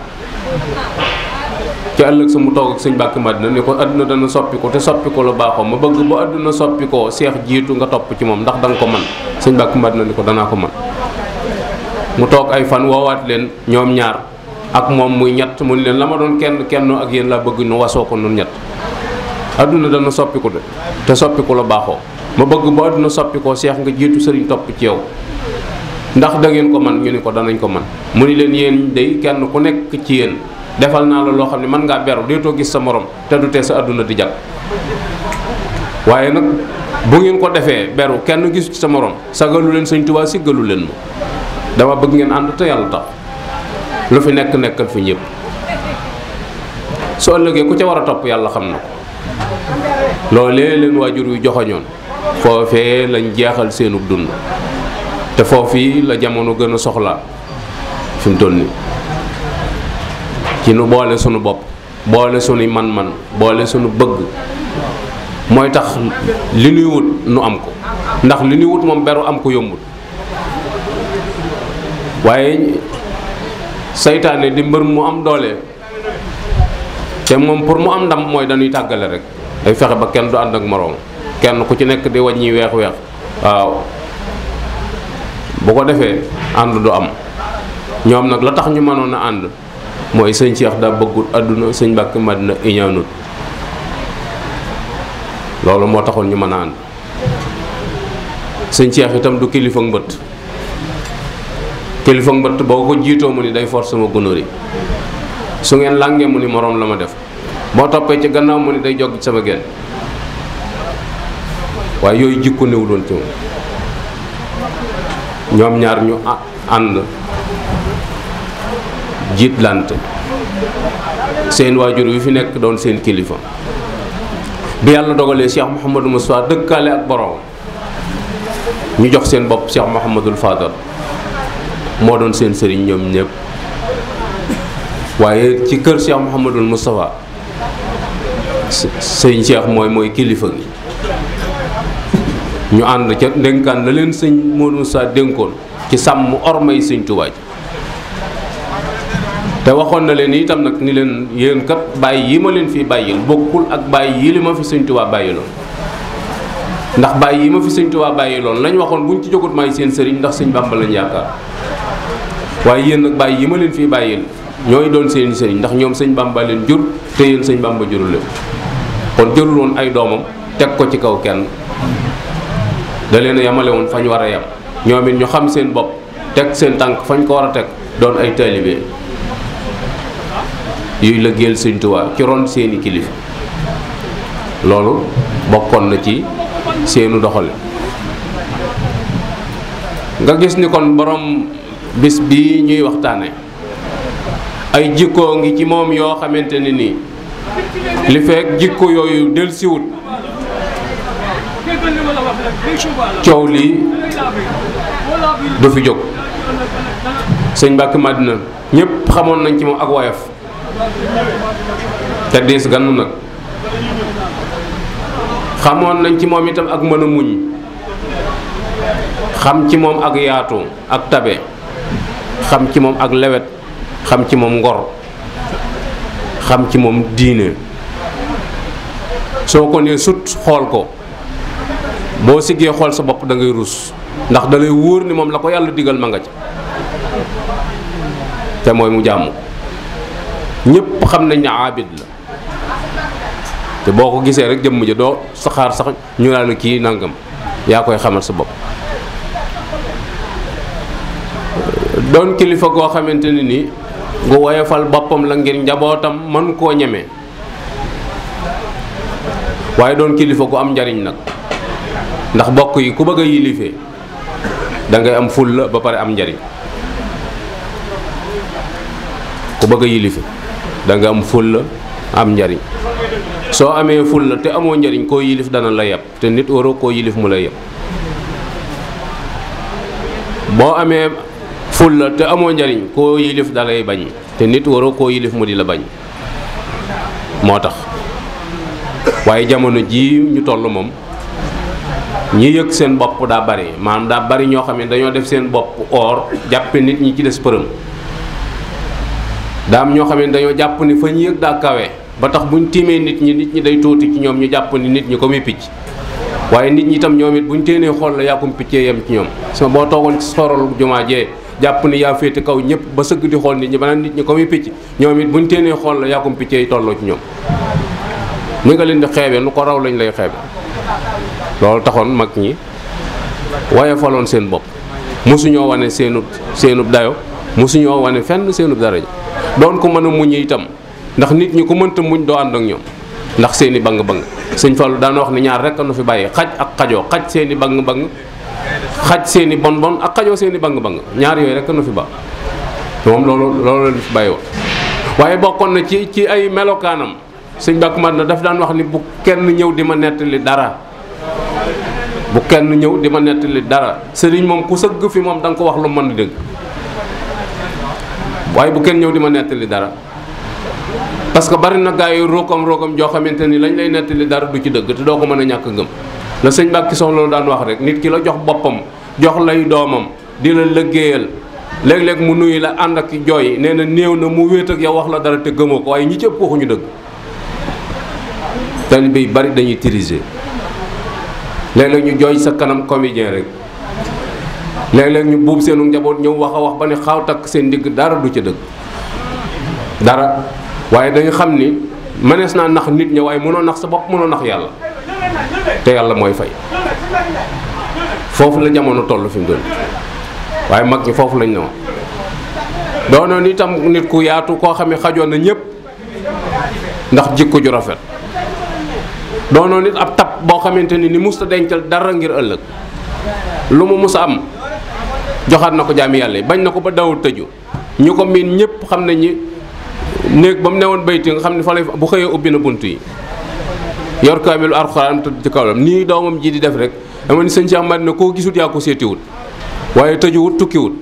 ci ëllëg sa mu toog ak sëñ Mbàkke Madina ne ko àdduna dana soppiku te soppiku la baaxoo ma bëgg bu àdduna soppikoo seex jiitu nga topp ci moom ndax danga ko mën. sëñ Mbàkke Madina ne ko danaa ko mën. mu toog ay fan woowaat leen ñoom ñaar ak moom muy ñett mu ne leen la ma doon kenn ak yéen laa bëgg nu wasoo ko nun ñett. àdduna dana soppiku de te soppiku la baaxoo ma bëgg bu àdduna soppikoo seex nga jiitu sëriñ topp ci yow ndax da ngeen ko man ñu ne ko danañ ko man. mu ni leen yéen day kenn ku nekk ci yéen defal naa la loo xam ne mën ngaa beru deetoo gis sa morom te du tee sa àdduna di jag. waaye nag bu ngeen ko defee beru kenn gisu ci sa morom sagalu leen sëñ Tuubaa siggalu leen ma dama bëgg ngeen ànd te yàlla tax lu fi nekk nekkal fi ñëpp su ëllëgee ku ca war a topp yàlla xam na ko. loolee leen waajur wi joxoñoon foofee lañ jeexal seenub dund te foofii la jamono gën a soxlaa fi mu toll nii ci nu boole sunu bopp boole sunuy man-man boole sunu bëgg mooy tax li nuy wut nu am ko ndax li nuy wut moom beru am ko yombul. waaye saytaane di mbër mu am doole te moom pour mu am ndam mooy dañuy tàggale rek day fexe ba kenn du ànd ak moroom kenn ku ci nekk di wàññi weex-weex waaw bu ko defee ànd du am. ñoom nag la tax ñu mënoon a ànd mooy sëñ Cheikh daa bëggul àdduna sëñ Mbàkke Madina iñaanut loolu moo taxoon ñu mën a ànd. sëñ Cheikh itam du kilifa mbëtt kilifa mbëtt boo ko jiitoo mu ni day force sama gunóor yi su ngeen làngee mu ni moroom la ma def, boo toppee ci gannaaw mu ni day jog sama genn. waaye yooyu jikko néewuloon ci moom. ñoom ñaar ñu ànd jiitlante, seen waajur wi fi nekk doon seen kilifa. bi yàlla dogalee Cheikh Mouhamadou Moustapha dëkkaale ak borom, ñu jox seen bopp Cheikh Mouhamadul Fadal moo doon seen sëriñ ñoom ñëpp. waaye ci kër Cheikh Mouhamadul Moustapha sëñ Cheikh mooy kilifa gi. ñu ànd ca dénkaan la leen sëñ Modou Moustapha dénkoon ci sàmm ormay sëñ Tuubaa ji. te waxoon na leen itam nag ni leen yéen kat bàyyi yi ma leen fii bàyyil bokkul ak bàyyi yi li ma fi sëñ Tuubaa bàyyiloon. ndax bàyyi yi ma fi sëñ Tuubaa bàyyiloon lañ waxoon buñ ci jógut maay seen sëriñ ndax sëñ Bàmba lañ yaakaar. waaye yéen nag bàyyi yi ma leen fii bàyyil ñooy doon seen sëriñ ndax ñoom sëñ Bàmba leen jur te yéen sëñ Bàmba jurul leen. kon jëlul woon ay doomam teg ko ci kaw kenn, da leen a yamale woon fañ war a yam. ñoom it ñu xam seen bopp teg seen tànk fañ ko war a teg, doon ay taalibe yuy liggéeyal sëñ Tuubaa ci ron seeni kilifa. loolu bokkoon na ci seenu doxale. nga gis ni kon borom bis bii ñuy waxtaane ay jikkoo ngi ci moom yoo xamante ne nii li fekk jikko yooyu dellusiwut coow lii du fi jóg. sëñ Mbàkke Madina ñépp xamoon nañ ci moom ak woyof te diis gann nag. xamoon nañ ci moom itam ak mën a muñ, xam ci moom ak yaatu ak tabe, xam ci moom ak lewet, xam ci moom ngor, xam ci moom diine. soo ko nee sut xool ko, boo siggee xool sa bopp da ngay rus, ndax da lay wóor ni moom la ko yàlla digal ma nga ci te mooy mu jàmm. ñépp xam nañ ne aabid la, te boo ko gisee rek jëmm ja doo saxaar sax ñu naan kii nangam, yaa koy xamal sa bopp. doon kilifa goo xamante ne ni gu woyofal boppam la ngir njabootam mën koo ñeme, waaye doon kilifa gu am njariñ nag, ndax bokk yi ku bëgg a yilifee da ngay am fulla ba pare am njariñ. ku bëgg a yilife da nga am fulla am njariñ. soo amee fulla te amoo njariñ koo yilif dana la yeb, te nit waroo koo yilif mu lay yeb. boo amee fulla te amoo njariñ koo yilif da lay bañ, te nit waroo koo yilif mu di la bañ. moo tax waaye jamono jii ñu toll moom ñi yëg seen bopp daa bari, maanaam daa bari ñoo xam ne dañoo def seen bopp or jàppe nit ñi ci des përëm. daa am ñoo xam ne dañoo jàpp ni fa ñu yëg daa kawe ba tax buñ tiimee nit ñi day tuuti ci ñoom, ñu jàpp ni nit ñi ko muy picc. waaye nit ñi itam ñoom it buñ téenee xool la yaakum piccee yem ci ñoom. sama boo toogoon ci sorol jumaa jee jàpp ni yaa féete kaw ñëpp ba sëgg di xool nit ñi ba naan nit ñi ko muy picc, ñoom it buñ téenee xool la yaakum piccee yi tolloo ci ñoom. ni nga leen di xeebe nu ko raw lañ lay xeebe. loolu taxoon mag ñi waaye faloon seen bopp, mosuñoo wane seenub dayo, mosuñoo wane fenn seenub daraja. doon ko mën a muñ itam, ndax nit ñi ko mënta muñ doo ànd ak ñoom ndax seeni bang-bang. sëñ Fallu daan wax ni ñaar rek nu fi bàyyi, xaj ak xajoo. xaj seeni bang-bang, xaj seeni bon ak xajoo seeni bang-bang, ñaar yooyu rek nu fi ba moom loolu la fi bàyyi woon. waaye bokkoon na ci ay melokaanam, sëñ Mbàkke Madina daf daan wax ni bu kenn ñëw di ma nettali dara, bu kenn ñëw di ma nettali dara. sëriñ moom ku sëgg fi moom da nga ko wax lu mën a dégg, waaye bu kenn ñëw di ma nettali dara. parce que bari na gaa yi rookam joo xamante ni lañ lay nettali dara du ci dëgg te doo ko mën a ñàkk gëm. la sëñ Mbàkke Soxna loolu daan wax rek, nit ki la jox boppam jox lay doomam di la liggéeyal, léeg-léeg mu nuyu la ànd ak jooy, nee na néew na mu wéet ak yow wax la dara te gëmoo ko, waaye ñi ci ëpp waxuñu dëgg. taalibe yi bari dañuy triser, léeg-léeg ñu jooy sa kanam comédien rek, léeg-léeg ñu buub seenu njaboot ñëw wax a wax ba ne xaaw takk seen digg, dara du ca dëgg dara. waaye dañu xam ni mënees naa nax nit ñi, waaye mënoo nax sa bopp, mënoo nax yàlla, te yàlla mooy fay. foofu la jamono toll fi mu doon, waaye mag ñi foofu lañ ne woon. doonoon itam nit ku yaatu koo xam ne xajoon na ñëpp ndax jikko ju rafet. doonoon nit ab tab boo xamante ni musta dencal dara ngir ëllëg lu mu musa am joxaat na ko jaami yàlla yi bañ na ko ba dawul tëju ñu ko miin ñëpp xam nañ ni néeg ba mu newoon bayti nga xam ne fa lay bu xëyee ubbi na bunt yi yor kaamilu alxuraan tëdd ci kawlam nii doomam ji di def rek dama ni sëñ Cheikh Madina koo gisut yaa ko seetiwut waaye tëjuwut tukkiwut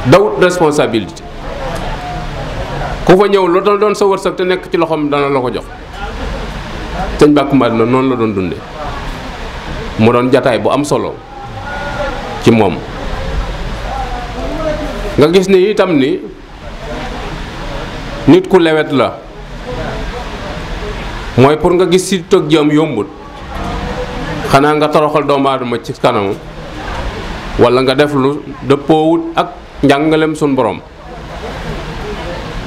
dawut responsabilité ku fa ñëw lu doon sa wërsëg te nekk ci loxoom dana la ko jox. sëñ Mbàkke Madina noonu la doon dunde mu doon jataay bu am solo ci moom nga gis ni itam ni nit ku lewet la mooy pour nga gis si tëg jëm yombut xanaa nga toroxal doomu aadama ci kanam walla nga def lu dëppoowut ak njàngalem suñ borom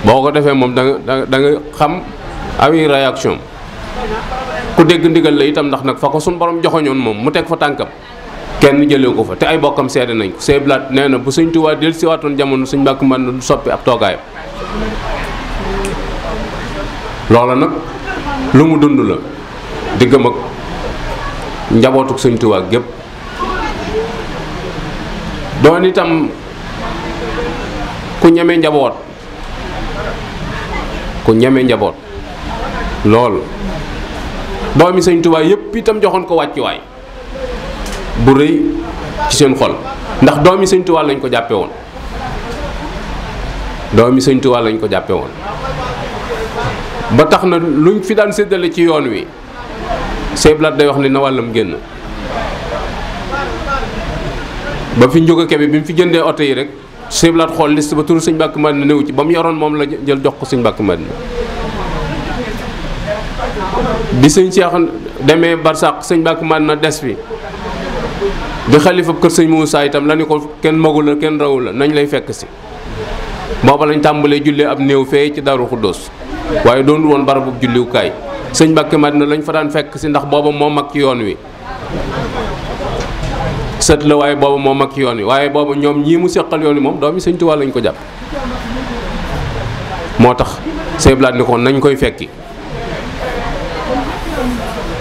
boo ko defee moom da nga xam awi réaction ku dégg ndigal la itam ndax nag fa ko suñ borom joxoñoon moom mu teg fa tànkam kenn jëlee ko fa te ay bokkam seede nañ ko seeblaat nee na bu Sëñ Tuubaa del si waatoon jamono Sëñ Mbàkke Madina du soppi ab toogaayam loola nag lu mu dund la diggam ak njabootuk Sëñ Tuubaa gépp doon itam ku ñeme njaboot lool doomi Sëñ Tuubaa yépp itam joxoon ko wàccuwaay bu rëy ci seen xol ndax doomi Sëñ Tuubaa lañ ko jàppe woon ba tax na luñ fi daan séddale ci yoon wi seeblaat day wax ni na wàllam génn ba fi njóg a kebe bi mu fi jëndee oto yi rek seeblaat xool liste ba turu Sëñ Mbàkke Madina néew ci ba mu yoroon moom la jël jox ko Sëñ Mbàkke Madina bi sëñ Cheikh demee barsàq Sëñ Mbàkke Madina des fi di xalifa kër sëñ Muusaa itam la ni ko kenn magu la kenn rawu la nañ lay fekk si booba lañ tàmbalee jullee ab néew fee ci Daaru Xuddoos waaye doonul woon barabu julliwukaay Sëñ Mbàkke Madina lañ fa daan fekk si ndax booba moo mag ci yoon wi sët la waaye booba moo mag ci yoon wi waaye booba ñoom ñii mu seqal yoon wi moom doomi Sëñ Tuubaa lañ ko jàpp moo tax seeblaat ni ko nañ koy fekki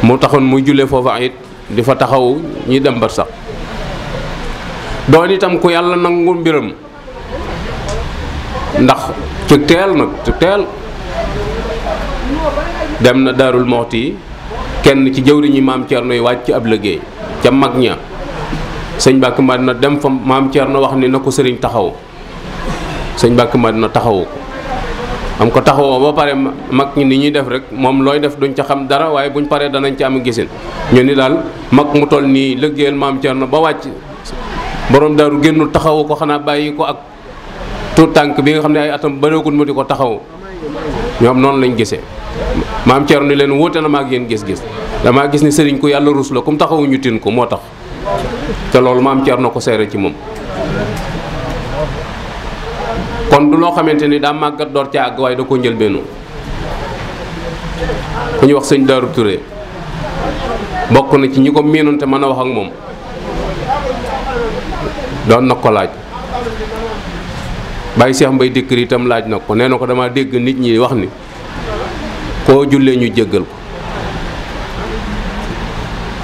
mu taxoon muy jullee foofa it di fa taxaw ñi dem bar sax doon itam ku yàlla nangu mbiram ndax ci teel nag ci teel dem na Daarul Muxti kenn ci jëwriñi maam Thierno yi wàcc ab liggéey ca mag ña Sëñ Mbàkke Madina dem fa maam Thierno wax ni na ko sëriñ taxaw Sëñ Mbàkke Madina taxawu ko am ko taxawoo ba pare mag ñi ni ñuy def rek moom looy def duñ ca xam dara waaye buñ paree danañ ci am gisin ñu ni daal mag mu toll nii liggéeyal maam Thierno ba wàcc borom daaru génnul taxawu ko xanaa bàyyi ko ak tuut tànk bi nga xam ne ay atam bëreegul mu di ko taxawu ñoom noonu lañ gisee maam Thierno ni leen wóote na ma ak yéen gis-gis damaa gis ni sëriñ ko yàlla rus la comme taxawu ñu tin ko moo tax te loolu maam Thierno ko seere ci moom kon du loo xamante ni daa màggat door ca àgg waaye da ko njëlbeenu ku ñu wax sëñ Daaru Touré bokk na ci ñi ko miinoon te mën a wax ak moom doon na ko laaj Baye Cheikh Mbaye Dikkri itam laaj na ko nee na ko dama dégg nit ñi wax ni koo jullee ñu jéggal ko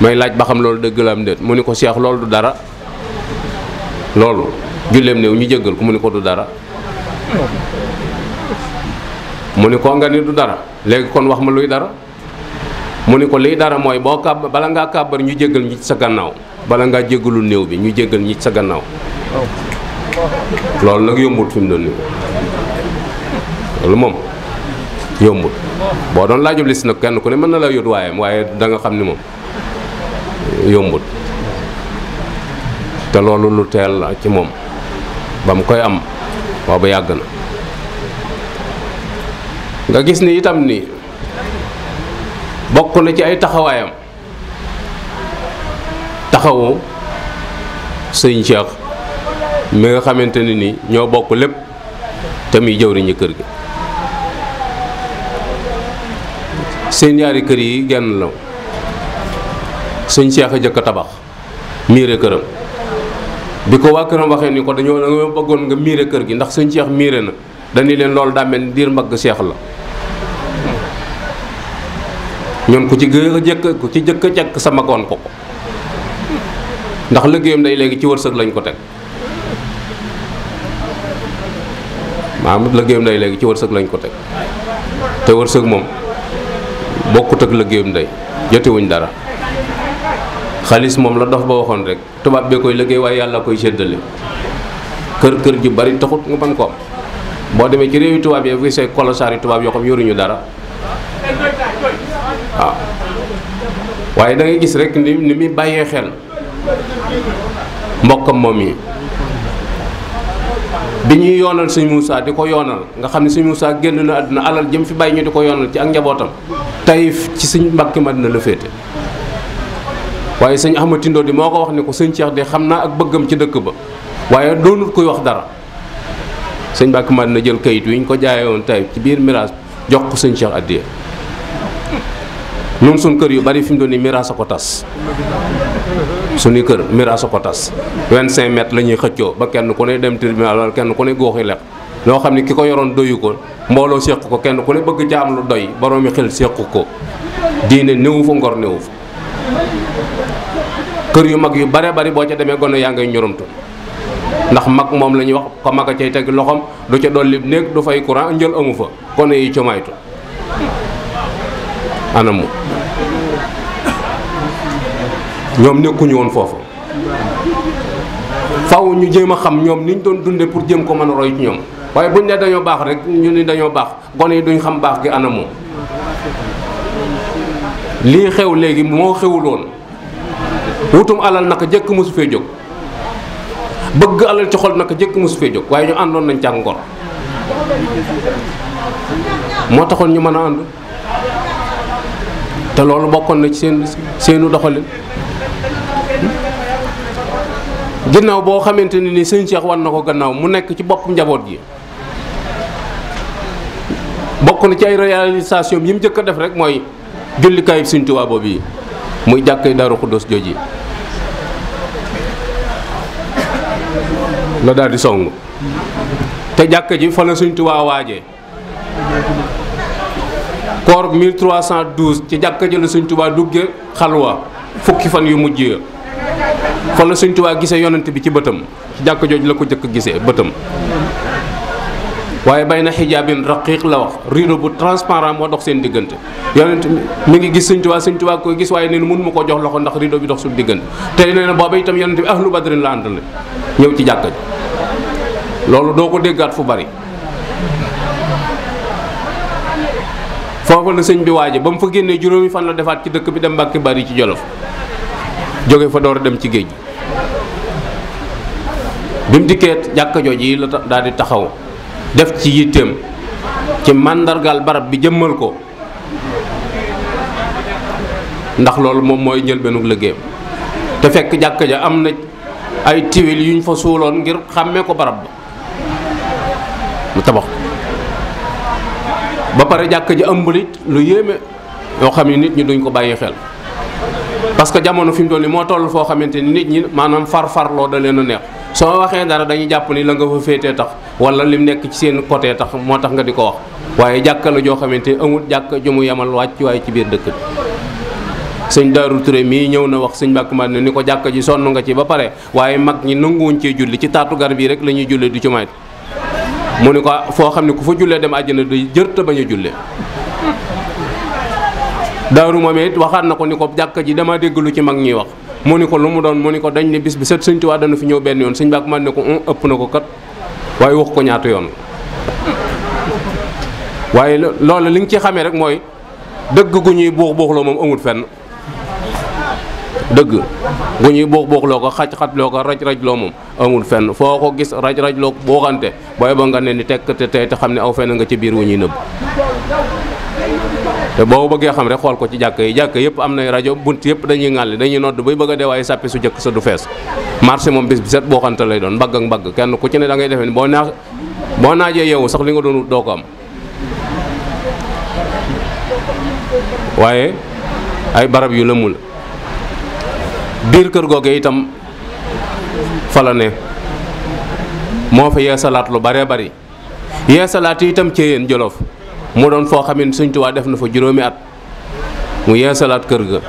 may laaj ba xam loolu dëgg la am déet mu ni ko Cheikh loolu du dara loolu julleem néew ñu jéggal ko mu ni ko du dara mu ni ko nga ni du dara léegi kon wax ma luy dara mu ni ko liy dara mooy boo kàbb bala ngaa kàbbar ñu jéggal ñi ci sa gannaaw bala ngaa jéggalul néew bi ñu jéggal ñi ci sa gannaaw loolu nag yombut fi mu doon nii loolu moom yombut boo doon laajub lis nag kenn ku ne mën na la yót waayam waaye da nga xam ni moom yombut te loolu lu teel la ci moom ba mu koy am boobu yàgg na nga gis ni itam ni bokk na ci ay taxawaayam taxawu sëñ Cheikh mi nga xamante ne ni ñoo bokk lépp te muy jëwriñu kër gi seen ñaari kër yi genn la sëñ Cheikh a jëkk a tabax miire këram bi ko waa këram waxee ni ko dañoo bëggoon nga miire kër gi ndax sëñ Cheikh miire na dañu leen loolu daa mel ni diir mbagg Cheikh la ñun ku ci jëkk a jekk sa magoon ko ndax liggéeyam day léegi ci wërsëg lañ ko teg maanaam liggéeyam day léegi ci wërsëg lañ ko teg te wërsëg moom bokkut ak liggéeyam day jotewuñ dara xaalis moom la dof ba waxoon rek tubaab bee koy liggéey waaye yàlla koy séddale kër ju bari taxut nga mën ko am boo demee ci réewi tubaab yi fi say kolosaar yi tubaab yoo xam yoruñu dara waaw waaye da ngay gis rek ni muy bàyyee xel mbokkam moom yi bi ñuy yoonal sëñ Moussa di ko yoonal nga xam ne sëñ Moussa génn na àdduna alal jëm fi bàyyi ñu di ko yoonal ci ak njabootam Taïf ci sëñ Mbàkke Madina la féete waaye sëñ Ahmad Tindo di moo ko wax ne ko sëñ Cheikh de xam naa ak bëggam ci dëkk ba waaye doonut koy wax dara sëñ Mbàkke Madina jël kayit wi ñu ko jaayee woon Taïf ci biir miraas jox ko sëñ Cheikh addiya ñun suñ kër yu bari fi mu doon ni miraas a ko tas suñu kër miraas a ko tas 25 mètres la ñuy xëccoo ba kenn ku ne dem tribunal wala kenn ku ne góoxi lex loo xam ne ki ko yoroon doyu ko mbooloo séq ko kenn ku ne bëgg jaam lu doy boroomi xel séq ko diine néewu fa ngor néewu fa kër yu mag yu bare bari boo ca demee gone yaa ngay ñoromtu ndax mag moom la ñuy wax ko mag a cay teg loxoom du ca dolli néeg du fay courant njël amu fa gone yi comaytu anamu ñoom nekkuñu woon foofu faw ñu jéem a xam ñoom niñ doon dunde pour jéem ko mën a roy ci ñoom waaye buñ ne dañoo baax rek ñu ni dañoo baax gone yi duñ xam baax gi anamu lii xew léegi moo xewuloon wutum alal naka jëkk mosu fee jóg bëgg alal ci xol naka jëkk mosu fee jóg waaye ñu àndoon nañ ci ak ngor moo taxoon ñu mën a ànd te loolu bokkoon na ci seenu doxalin ginnaaw boo xamante ni sëñ Cheikh wan na ko gannaaw mu nekk ci bopp njaboot gi bokk na ci ay réalisation yi mu njëkk a def rek mooy jullikaay Sëñ Tuubaa boobu yi muy jàkkay Daaru Xuddoos jooji la daal di song te jàkka ji fa la Sëñ Tuubaa waajee koor 1312 ci jàkka ji la Sëñ Tuubaa dugge xalwa fukki fan yu mujj ya fa la Sëñ Tuubaa gisee yonent bi ci bëtam ci jàkka jooju la ko jëkk gisee bëtam waaye bay na xijaabin raqiq la wax rideau bu transparent moo dox seen diggante yonent mi ngi gis Sëñ Tuubaa koy gis waaye nee na mënu ma ko jox loxo ndax rideau bi dox suñu diggante te nee na booba itam yonent bi ahlu badrin la àndale ñëw ci jàkka ji loolu doo ko déggaat fu bari foofu la sëñ bi waaje ba mu fa génnee juróomi fan la defaat ci dëkk bi dem Mbàkke Bari ci Jolof jóge fa door a dem ci géej gi bi mu dikkee jàkka jooj yi la daal di taxaw def ci yitteem ci màndargaal barab bi jëmmal ko ndax loolu moom mooy njëlbeenu liggéeyam te fekk jàkka ja am na ay tiwil yuñ fa suuloon ngir xàmmee ko barab ba mu tabax ba pare jàkka ji ëmbalit lu yéeme yoo xam ne nit ñi duñ ko bàyyi xel parce que jamono fi mu toll nii moo toll foo xamante ni nit ñi maanaam farfarloo da leen a neex soo waxee dara dañuy jàpp ni la nga fa féetee tax wala lim nekk ci seen côté tax moo tax nga di ko wax waaye jàkka la joo xamante ni amul jàkka ju mu yemal wàcc waaye ci biir dëkk bi sëñ Daaru Touré mii ñëw na wax sëñ Mbàkke Madina ni ko jàkka ji sonn nga ci ba pare waaye mag ñi nanguwuñ cee julli ci taatu garab yi rek la ñuy jullee du ci mayt mu ni ko foo xam ne ku fa jullee dem àjjana du jërta bañ a jullee daaru moom it waxaat na ko ni ko jàkka ji dama dégg lu ci mag ñiy wax mu ni ko lu mu doon mu ni ko dañ ne bis bi set Sëñ Tuubaa dana fi ñëw benn yoon sëñ Mbàkke Madina ko ëpp na ko kat waaye wax ko ñaata yoon waaye loolu li nga ci xamee rek mooy dëgg gu ñuy buux buuxloo moom amul fenn dëgg gu ñuy buux buuxloo ko xaj-xajloo ko raj-rajloo moom amul fenn foo ko gis raj-rajloo buuxante booy ba nga ne ni tekk te tey te xam ne aw fenn nga ci biir wu ñuy nëbb te boo bëggee xam rek xool ko ci jàkk yëpp am nay rajo bunt yëpp dañuy ŋàlli dañuy nodd bay bëgg a dee waaye sàppi su jëkk sa du fees marché moom bis bi set buuxante lay doon mbagg ak mbagg kenn ku ci ne da ngay defee ni boo naajee yow sax li nga doon doo ko am waaye ay barab yu lëmu la biir kër googe itam fa la ne moo fa yeesalaat lu bare bari yeesalaat itam ci yéen Jolof mu doon foo xam ne Sëñ Tuubaa def na fa juróomi at mu yeesalaat kër ga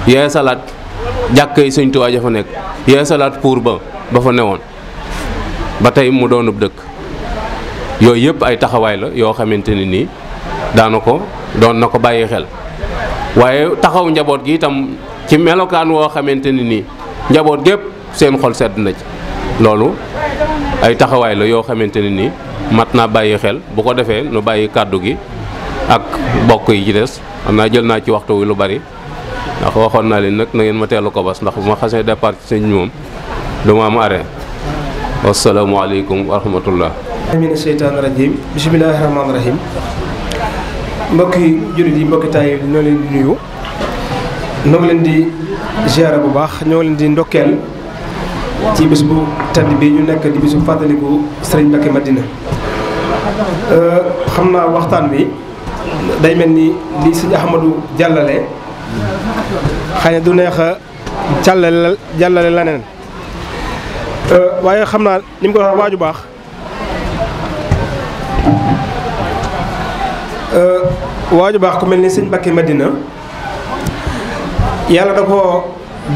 yeesalaat jàkka yi Sëñ Tuubaa ja fa nekk yeesalaat pour ba fa newoon ba tey mu doonub dëkk yooyu yëpp ay taxawaay la yoo xamante ne nii doon na ko bàyyi xel waaye taxaw njaboot gi itam ci melokaan woo xamante ne nii njaboot gépp seen xol sedd na ci loolu ay taxawaay la yoo xamante ne nii mat naa bàyyi xel bu ko defee nu bàyyi kàddu gi ak bokk yi ci des xam naa jël naa ci waxtu wi lu bari ndax waxoon naa leen nag na ngeen ma teelu ko bas ndax bu ma xasee départ ci sëñ moom du ma am arrêt wasalaamualeykum wa rahmatullah mina sheytaani rajim bismillaahi rahmaani rahim mbokki jullit yi mbokki taay ñoo leen di nuyu ñoo ngi leen di ziyaara bu baax ñoo leen di ndokkeel ci bis bu tedd bi ñu nekk di bisu fàttaliku Sëriñ Mbàkke Madina xam naa waxtaan bi day mel ni li Sëriñ Ahmadou jàllale xëy na du neex a jàllale leneen waaye xam naa ni mu ko waxee waaju baax ku mel ni Sëriñ Mbàkke Madina yàlla da ko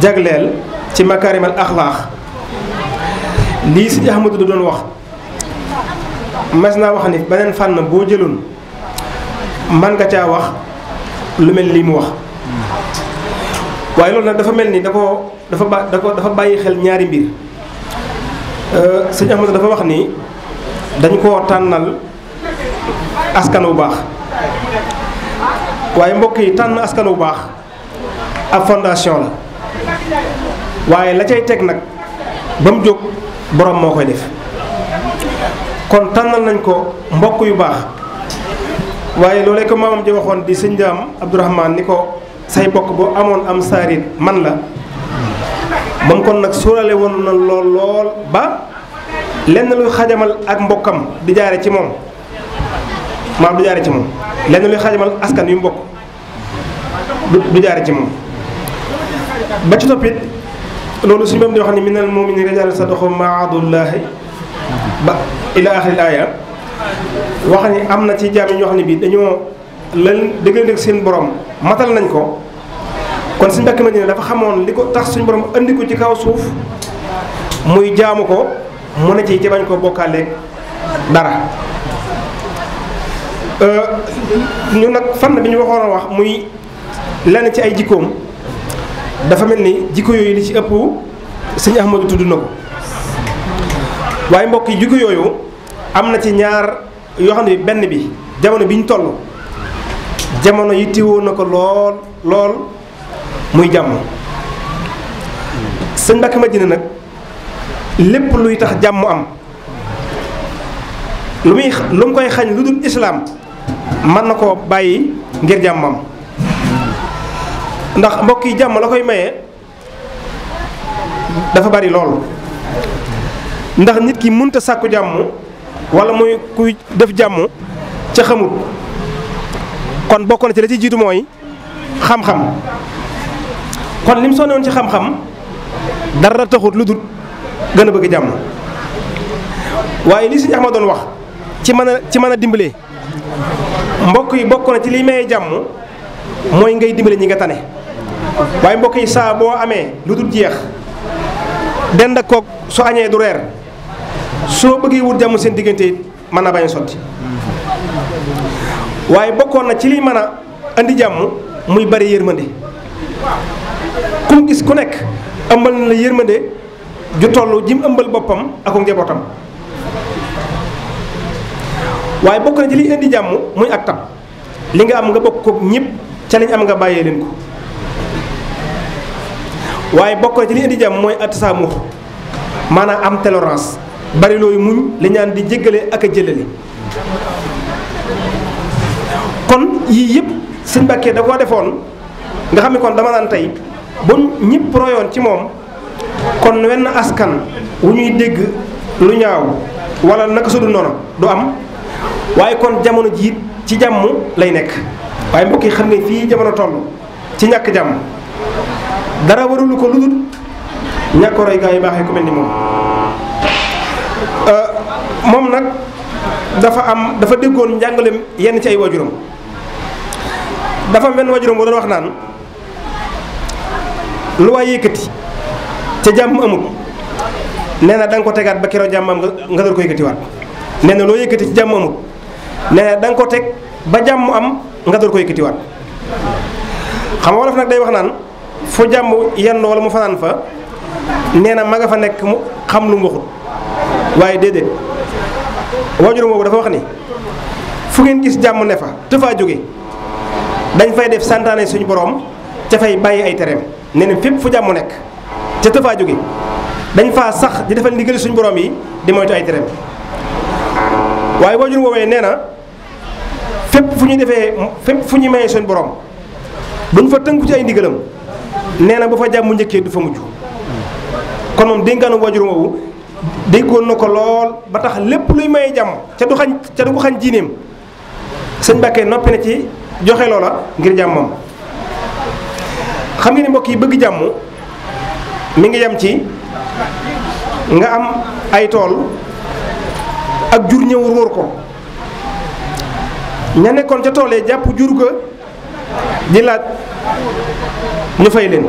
jagleel ci makaarimal axlaax lii Sëriñ Ahmadu da doon wax mas naa wax ni beneen fànn boo jëloon man nga caa wax lu mel lii mu wax waaye loolu nag dafa mel ni dafa bàyyi xel ñaari mbir Sëriñ Ahmadu dafa wax ni dañ koo tànnal askan wu baax waaye mbokk yi tànn askan wu baax ab fondation la waaye la cay teg nag ba mu jóg borom moo koy def kon tànnal nañ ko mbokk yu baax waaye loolee ko maamam ji waxoon di sëñ Daam Abdourahmane ni ko say bokk boo amoon am saarit man la moom kon nag sóorale woon na lool ba lenn luy xajamal ak mbokkam di jaare ci moom lenn luy xajamal askan yu mbokk du jaare ci moom ba ci toppit loolu suñu bam di wax ni minal mu'minina rijaalun sadaqu ma ahadullahi ba ila axiril aaya wax ni am na ci jaam yi ñoo xam ne bii dañoo lan dëgganteeg seen borom matal nañ ko kon Sëriñ Mbàkke Madina dafa xamoon li ko tax suñu borom andi ko ci kaw suuf muy jaamu ko mu ne ci bañ ko bokkaaleeg dara ñu nag fànn bi ñu waxoon a wax muy lenn ci ay jikkoom dafa mel ni jikko yooyu li ci ëpp Sëriñ Ahmadu tudd na ko waaye mbokk yi jikko yooyu am na ci ñaar yoo xam ne benn bi jamono bi ñu toll jamono yi tiwoo na ko lool muy jàmm Sëriñ Mbàkke Madina nag lépp luy tax jàmm am lu mu koy xañ lu dul islaam mën na koo bàyyi ngir jàmm am ndax mbokk yi jàmm la koy maye dafa bari lool ndax nit ki mënta sàkku jàmm wala muy kuy def jàmm ca xamut kon bokk na ci la ci jiitu mooy xam-xam kon lim sonne woon ci xam-xam dara taxut lu dul gën a bëgg jàmm waaye li Sëriñ Ahmadu doon wax ci mën a dimbale mbokk yi bokk na ci liy maye jàmm mooy ngay dimbale ñi nga tane waaye mbokk yi saa boo amee lu dul jeex dend ak kook su añee du reer soo bëggee wut jàmm seen diggante it mën na bañ a sotti waaye bokkoon na ci liy mën a andi jàmm muy bari yërmande kum gis ku nekk ëmbal na la yërmande ju toll jim ëmbal boppam ak njabootam waaye bokk na ci liy indi jàmm muy ak tab li nga am nga bokk ko ñëpp ca liñ am nga bàyyee leen ko waaye bokk na ci liy indi jàmm mooy at-tasaamuh maanaam am tolérance bari looyu muñ li ñaan di jéggale ak a jëlale kon yii yëpp Sëriñ Mbàkke da koo defoon nga xam ne kon dama naan tey bu ñëpp royoon ci moom kon wenn askan wu ñuy dégg lu ñaaw wala naka su dul noonu du am waaye kon jamono jiit ci jàmm lay nekk waaye mbokk yi xam ne fii jamono toll ci ñàkk jàmm dara warulu ko lu dul ñàkk roy gaa yu baaxee ku mel ni moom moom nag dafa déggoon njàngaleem yenn ci ay waajuram. dafa am benn waajuram boo doon wax naan lu waay yëkkati ca jàmm amul nee na da nga ko tegaat ba keroog jàmm am nga door ko yëkkatiwaat. nee na loo yëkkati ci jàmm amul nee na da nga ko teg ba jàmm am nga door ko yëkkatiwaat. xam nga wolof nag day wax naan fu jàmm yenn wala mu fanaan fa nee na ma nga fa nekk mu xam lu mu waxut waaye déedéet waajur boobu dafa wax ni fu ngeen gis jàmm ne fa te faa jóge dañ fay def santaane suñu borom ca fay bàyyi ay tereem. nee na fépp fu jàmm nekk ca te faa jóge dañ faa sax di defal ndigali suñu borom yi di moytu ay tereem. waaye waajur woowee nee na fépp fu ñu mayee suñu borom duñ fa tënku ci ay ndigalam nee na ba fa jàmm njëkkee du fa mujj. kon moom dénkaanu waajur woowu déggoon na ko lool ba tax lépp luy maye jàmm ca du ko xañ diineem sëñ Mbàkke noppi na ci joxe loola ngir jàmmam. xam nga ni mbokk yi bëgg jàmm mi ngi yem ci nga am ay tool ak jur ñëw róor ko ña nekkoon ca tool yi jàpp jur ga di laaj ñu fay leen.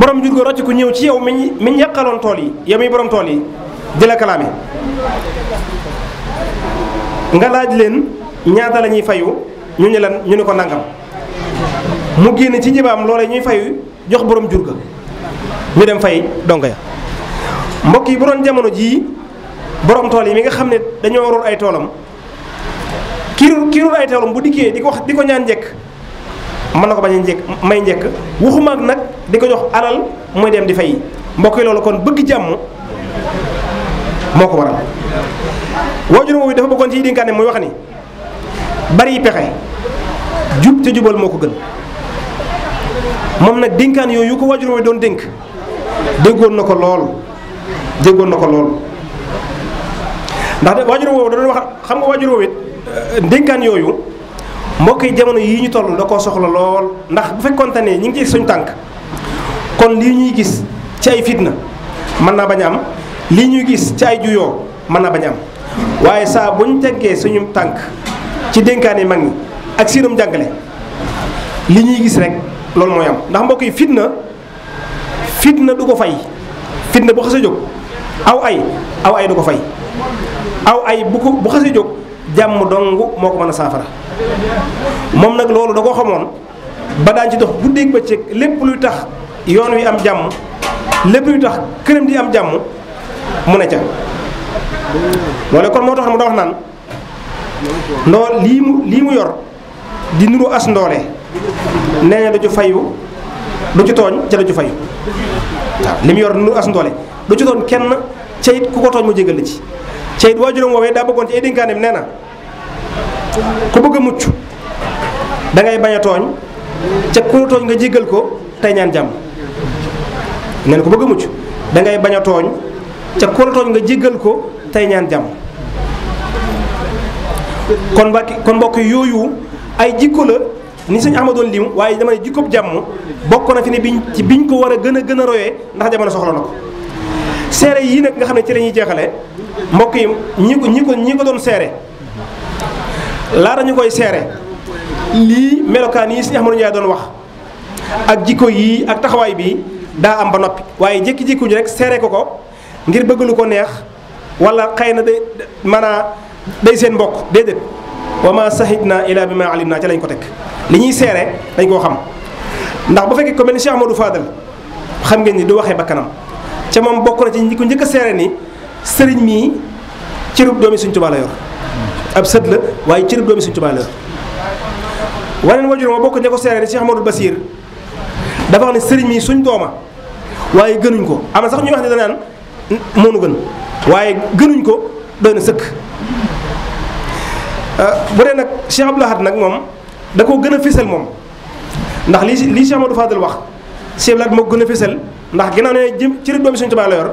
borom jur ga rocc ko ñëw ci yow mi yàqaloon tool yi yow mi borom tool yi di la kalaame nga laaj leen ñaata la ñuy fayu ñu ne ko nangam mu génn ci jibaam loola ñuy fayu jox borom jur ga ñu dem fay donk ya. mbokk yi bu doon jamono jii borom tool yi mi nga xam ne dañoo ruur ay toolam kii ruur ay toolam bu dikkee di ko ñaan njëkk mën na ko bañ a njëkk may njëkk waxuma ak nag di ko jox alal mooy dem di fay. mbokk yi loolu kon bëgg jàmm moo ko waral. waajur woowu dafa bëggoon ci dénkaane muy wax ni bari pexe jub te jubal moo ko gën. moom nag dénkaan yooyu ko waajur woowu doon dénk déggoon na ko lool ndax waajur woowu da doon wax xam nga waajur woowu it dénkaan yooyu mbokk yi jamono yii ñu toll da koo soxla lool. ndax bu fekkoonte ne ñu ngi ci suñu tànk kon lii ñuy gis ci ay fitna mën naa bañ a am lii ñuy gis ci ay juyoo mën naa bañ a am waaye saa bu ñu teggee suñu tànk ci dénkaane mag ñi ak siinum jàngale li ñuy gis rek loolu mooy am. ndax mbokk yi fitna du ko fay. fitna bu xasee jóg aw ay du ko fay. aw ay bu xasee jóg jàmm dong moo ko mën a saafara. moom nag loolu da koo xamoon ba daan ci dox guddeeg bëccëg lépp luy tax yoon wi am jàmm lépp luy tax këram di am jàmm mu ne ca. loolu kon moo tax mu da wax naan lii mu yor di nuru as ndoole nee na du ci fayu du ci tooñ ca du ci fayu. waaw li mu yor nuru as ndoole du ci tooñ kenn ca it ku ko tooñ mu jégal la ci. ca it waajuram woowee daa bëggoon ci ay dénkaaneem nee na ku bëgg a mucc da ngay bañ a tooñ ca ku tooñ nga jéggal ko tey ñaan jàmm. nee na ku bëgg a mucc da ngay bañ a tooñ ca ku tooñ nga jéggal ko tey ñaan jàmm. kon mbokk yooyu ay jikko la ni sëñ Ahmadu doon lim waaye dama ne jikkob jàmm bokk na fi ne biñ ko war a gën a royee ndax jamono soxla na ko. seere yii nag nga xam ne ci la ñuy jeexale mbokk yi ñi ko doon seere laata ñu koy seere lii melokaan yi sëñ Ahmadu Njaay doon wax ak jikko yii ak taxawaay bi daa am ba noppi waaye jékki-jékki ñu rek seere ko ngir bëgg lu ko neex wala xëy na day seen mbokk déedéet. wa ma sahidna ila bi ma alim naa ca lañ ko teg li ñuy seere dañ koo xam ndax bu fekkee ko mel ni Cheikh Amadou Fadal xam ngeen ni du waxee bakkanam ca moom bokk na ci ñi ko njëkk a seere ni sëriñ mii cërub doomi Sëriñ Tuubaa la yor ab sët la waaye cërub doomi Sëriñ Tuubaa la yor. waneen wajur ma bokk ña ko seere ni Cheikh Amadou Basir dafa wax ne sëriñ mii suñ dooma waaye gënuñ ko am na sax ñuy wax ne danaan moonu gën waaye gënuñ ko doy na sëkk. bu dee nag Cheikh Abdoul Ahad nag moom da koo gën a fésal moom ndax lii Cheikh Amadou Fadal wax Cheikh Abdoul Ahad moo gën a fésal ndax ginnaaw ne jëm ci doomi Sëriñ Tuubaa la yor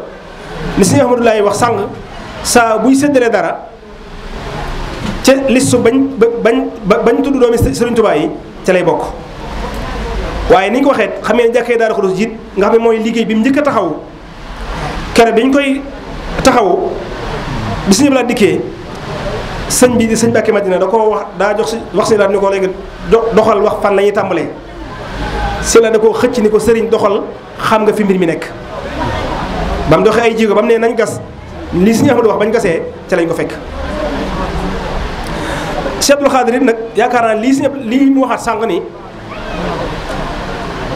li Sëriñ Ahmadou Laay wax sàng saa buy séddalee dara ca listu bañ tudd doomi Sëriñ Tuubaa yi ca lay bokk. waaye ni ñu ko waxee xam ne jàkkee Daaru Xudoos jiit nga xam ne mooy liggéey bi mu njëkk a taxaw kere bi ñu koy taxawu bi sëñ Abdou Lahad dikkee sëñ bi di sëñ Mbàkke Madina da koo wax daa jox si wax si daal ni ko léegi doxal wax fan la ñuy tàmbalee si la da koo xëcc ni ko sëriñ doxal xam nga fi mbir mi nekk ba mu doxee ay jéego ba mu ne nañ gas li sëñ Ahmadu wax bañ gasee ca lañ ko fekk. Cheikh Abdou Khadre nag yaakaar naa lii mu waxaat sànq ni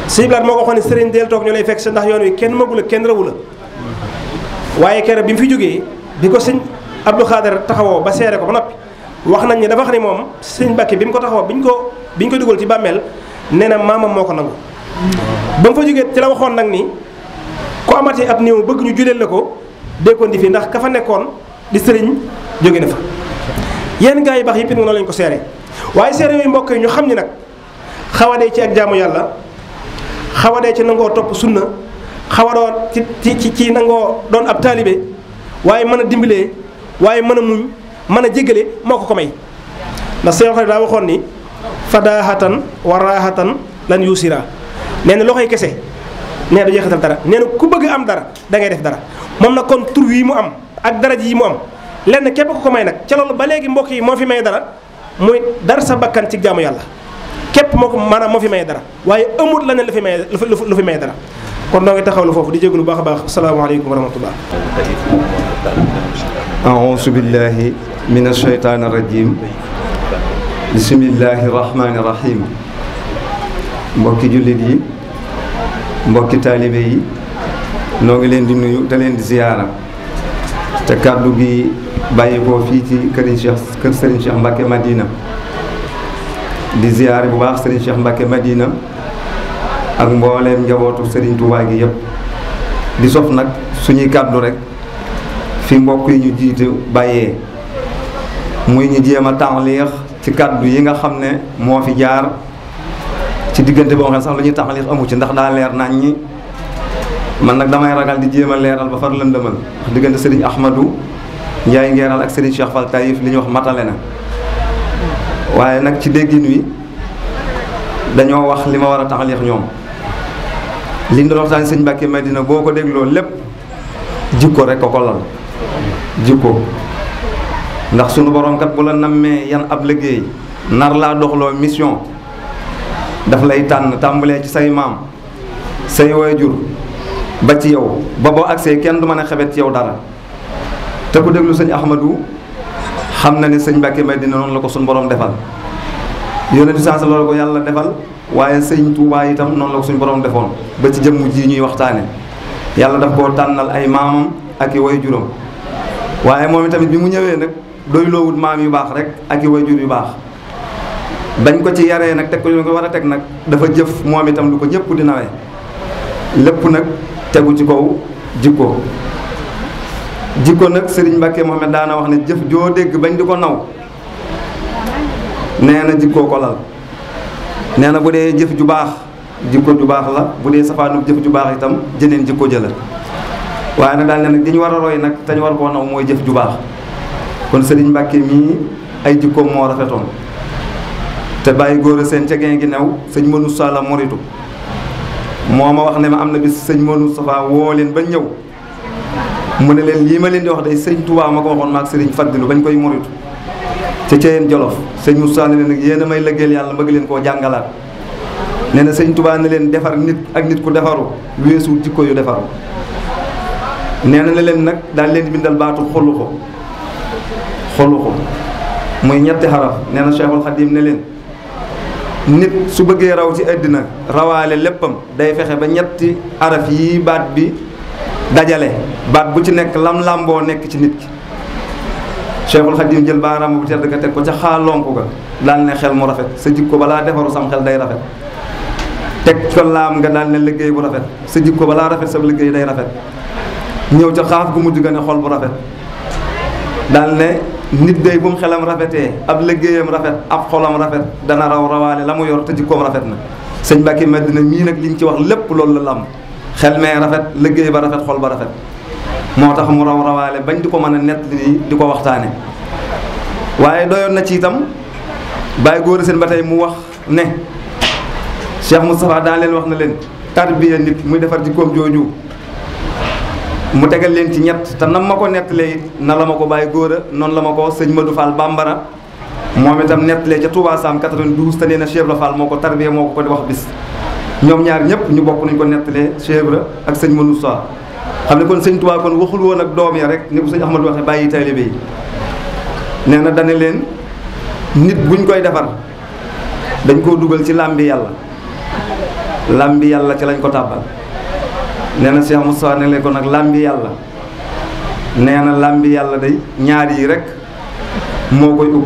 sëñ Abdou Lahad moo ko waxoon ne sëriñ del toog ñu lay fekk sa ndax yoon wi kenn magu la kenn rawu la waaye keroog bi mu fi jógee bi ko sëñ Abdou Khadre taxawoo ba seere ko ba noppi wax nañ ne dafa xam ne moom sëñ Mbàkke bi mu ko taxawoo biñ ko dugal ci bàmmeel nee na maamam moo ko nangu. ba mu fa jógee ci la waxoon nag ni ku amatee ab néew bëgg ñu juleel la ko dékkoon di fi ndax ka fa nekkoon di sëriñ jóge na fa. yenn gaa yi baax yëpp it noonu lañ ko seere waaye seere yooyu mbokk yi ñu xam ni nag xaw a dee ci ak jaamu yàlla xaw a dee ci nangoo topp sunna xaw a doon ci nangoo doon ab taalibe waaye mën a dimbalee waaye mën a muñ mën a jéggale moo ko may ndax seen xarit daa waxoon ni fadaahatan wa raahatan lan yuusira nee na loxoy kese nee du jeexital dara nee na ku bëgg am dara da ngay def dara moom nag kon tur yi mu am ak daraja yi mu am lenn képp ko may nag ca loolu ba léegi mbokk yi moo fi may dara muy dar sa bakkan ci jaamu yàlla képp moo ko maanaam moo fi may dara waaye amut leneen lu fi may dara kon noo ngi taxawlu foofu di jégalu baax a baax asalaamaaleykum wa rahmatullah. a'uuzu billahi mina shaytaani rajiim bismillahi rahmaani rahiim mbokki jullit yi mbokki taalibe yi noo ngi leen di nuyu te leen di ziyaara te kàddu gi bàyyi ko fii ci kër Serigne Cheikh Mbacke Madina di ziyaare bu baax Serigne Cheikh Mbacke Madina ak mbooleem njabootu Serigne Touba gi yëpp di sof nag suñuy kàddu rek fi mbokk yi ñu jiite bàyyee muy ñu jéem a taxliix ci kàddu yi nga xam ne moo fi jaar ci diggante boo xam sax lu ñuy taxliix amu ci ndax daa leer nañ ñi man nag damay ragal di jéem a leeral ba far lëndëmal wax diggante Serigne Ahmadou Ndiaye Ngeeral ak Serigne Cheikh Fall Taïf li ñuy wax matale na waaye nag ci déggin wi dañoo wax li ma war a taxliix ñoom liñ doon waxtaan sëñ Mbàkke Madina boo ko dégloo lépp jikko rek ko lal jikko ndax sunu borom kat bu la nammee yan ab liggéey nar laa doxloo mission daf lay tànn tàmbalee ci say maam say waajur ba ci yow ba boo agsee kenn du mën a xebet ci yow dara te ku déglu sëñ Ahmadou xam na ne sëñ Mbàkke Madina noonu la ko sunu borom defal yonent bi sans loolu ko yàlla defal waaye sëñ Tuubaa itam noonu la ko suñu borom defoon ba ci jëmm ji ñuy waxtaane yàlla daf koo tànnal ay maamam ak i waajuram waaye moom itamit bi mu ñëwee nag doyloowut maam yu baax rek ak i waajur yu baax bañ ko ci yaree nag teg ko ñu ko war a teg nag dafa jëf moom itam lu ko ñëpp di nawee lépp nag tegu ci kaw jikko nag Serigne Mbacke Mohamed daana wax ne jëf joo dégg bañ di ko naw nee na jikkoo ko lal nee na bu dee jëf ju baax jikko ju baax la bu dee safaanub jëf ju baax itam jëneen jikko jëla waaye nag daal ne nag dañu war a roy nag te ñu war koo naw mooy jëf ju baax kon Serigne Mbacke mii ay jikkoom moo rafetoon te bàyyi góor a seen ca gen gi new sëñ Manu Sala moritu moo ma wax ne ma am na bis sëñ Manu Safa woo leen ba ñëw mu ne leen lii ma leen di wax day sëñ Touba ma ko waxoon maag Serigne Fadilu bañ koy moritu ca Ceyeen Jolof sëñ Moussa ne leen nag yéen a may lëggeel yàlla bëgg leen koo jàngalaat nee na sëñ Touba ne leen defar nit ak nit ku defaru weesu jikko yu defaru nee na leen nag daal leen di bindal baatu xoluxo muy ñetti xaraf nee na Cheikhul Khadim ne leen nit su bëggee raw ci àddina rawaale léppam day fexe ba ñetti araf yi baat bi dajale baat bu ci nekk lam làmboo nekk ci nit ki Cheikhul Khadim jël baaraam bu tedd ga teg ko ca xaalonku ga daal ne xel mu rafet sa jikko balaa defaru sam xel day rafet teg ko laam nga daal ne liggéey bu rafet sa jikko balaa rafet sa liggéey day rafet ñëw ca xaaf gu mujj ga ne xol bu rafet daal ne nit day bu mu xelam rafetee ab liggéeyam rafet ab xolam rafet dana rawaale la mu yor te jikkoom rafet na sëñ Mbacke Madina mii nag liñ ci wax lépp loolu la lam xel mee rafet liggéey ba rafet xol ba rafet moo tax mu rawaale bañ di ko mën a nett li di ko waxtaane waaye doyoon na ci itam bàyyi góor seen ba tey mu wax ne Cheikh Moustapha daa leen wax na leen tarbiya nit muy defar jikkoom jooju mu tegal leen ci ñett te nam ma ko nettalee na la ma ko bàyyi góor a noonu la ma ko sëñ Madou Fall Bambara moom itam nettalee ca Touba Sam 92 te nee na Cheikh Ibra Fall moo ko tarbiyee moo ko di wax bis ñoom ñaar ñëpp ñu bokk nañu ko nettalee Cheikh Ibra ak sëñ Manoussa xam ne kon sëñ Touba kon waxul woon ak doom ya rek ni ko sëñ Ahmadou waxee bàyyi taalibe yi nee na dane leen nit buñ koy defar dañ koo dugal ci làmbi yàlla ci lañ ko tàbbal nee na Cheikh Moustapha ne leen ko nag làmbi yàlla nee na làmbi yàlla day ñaar yi rek moo koy ub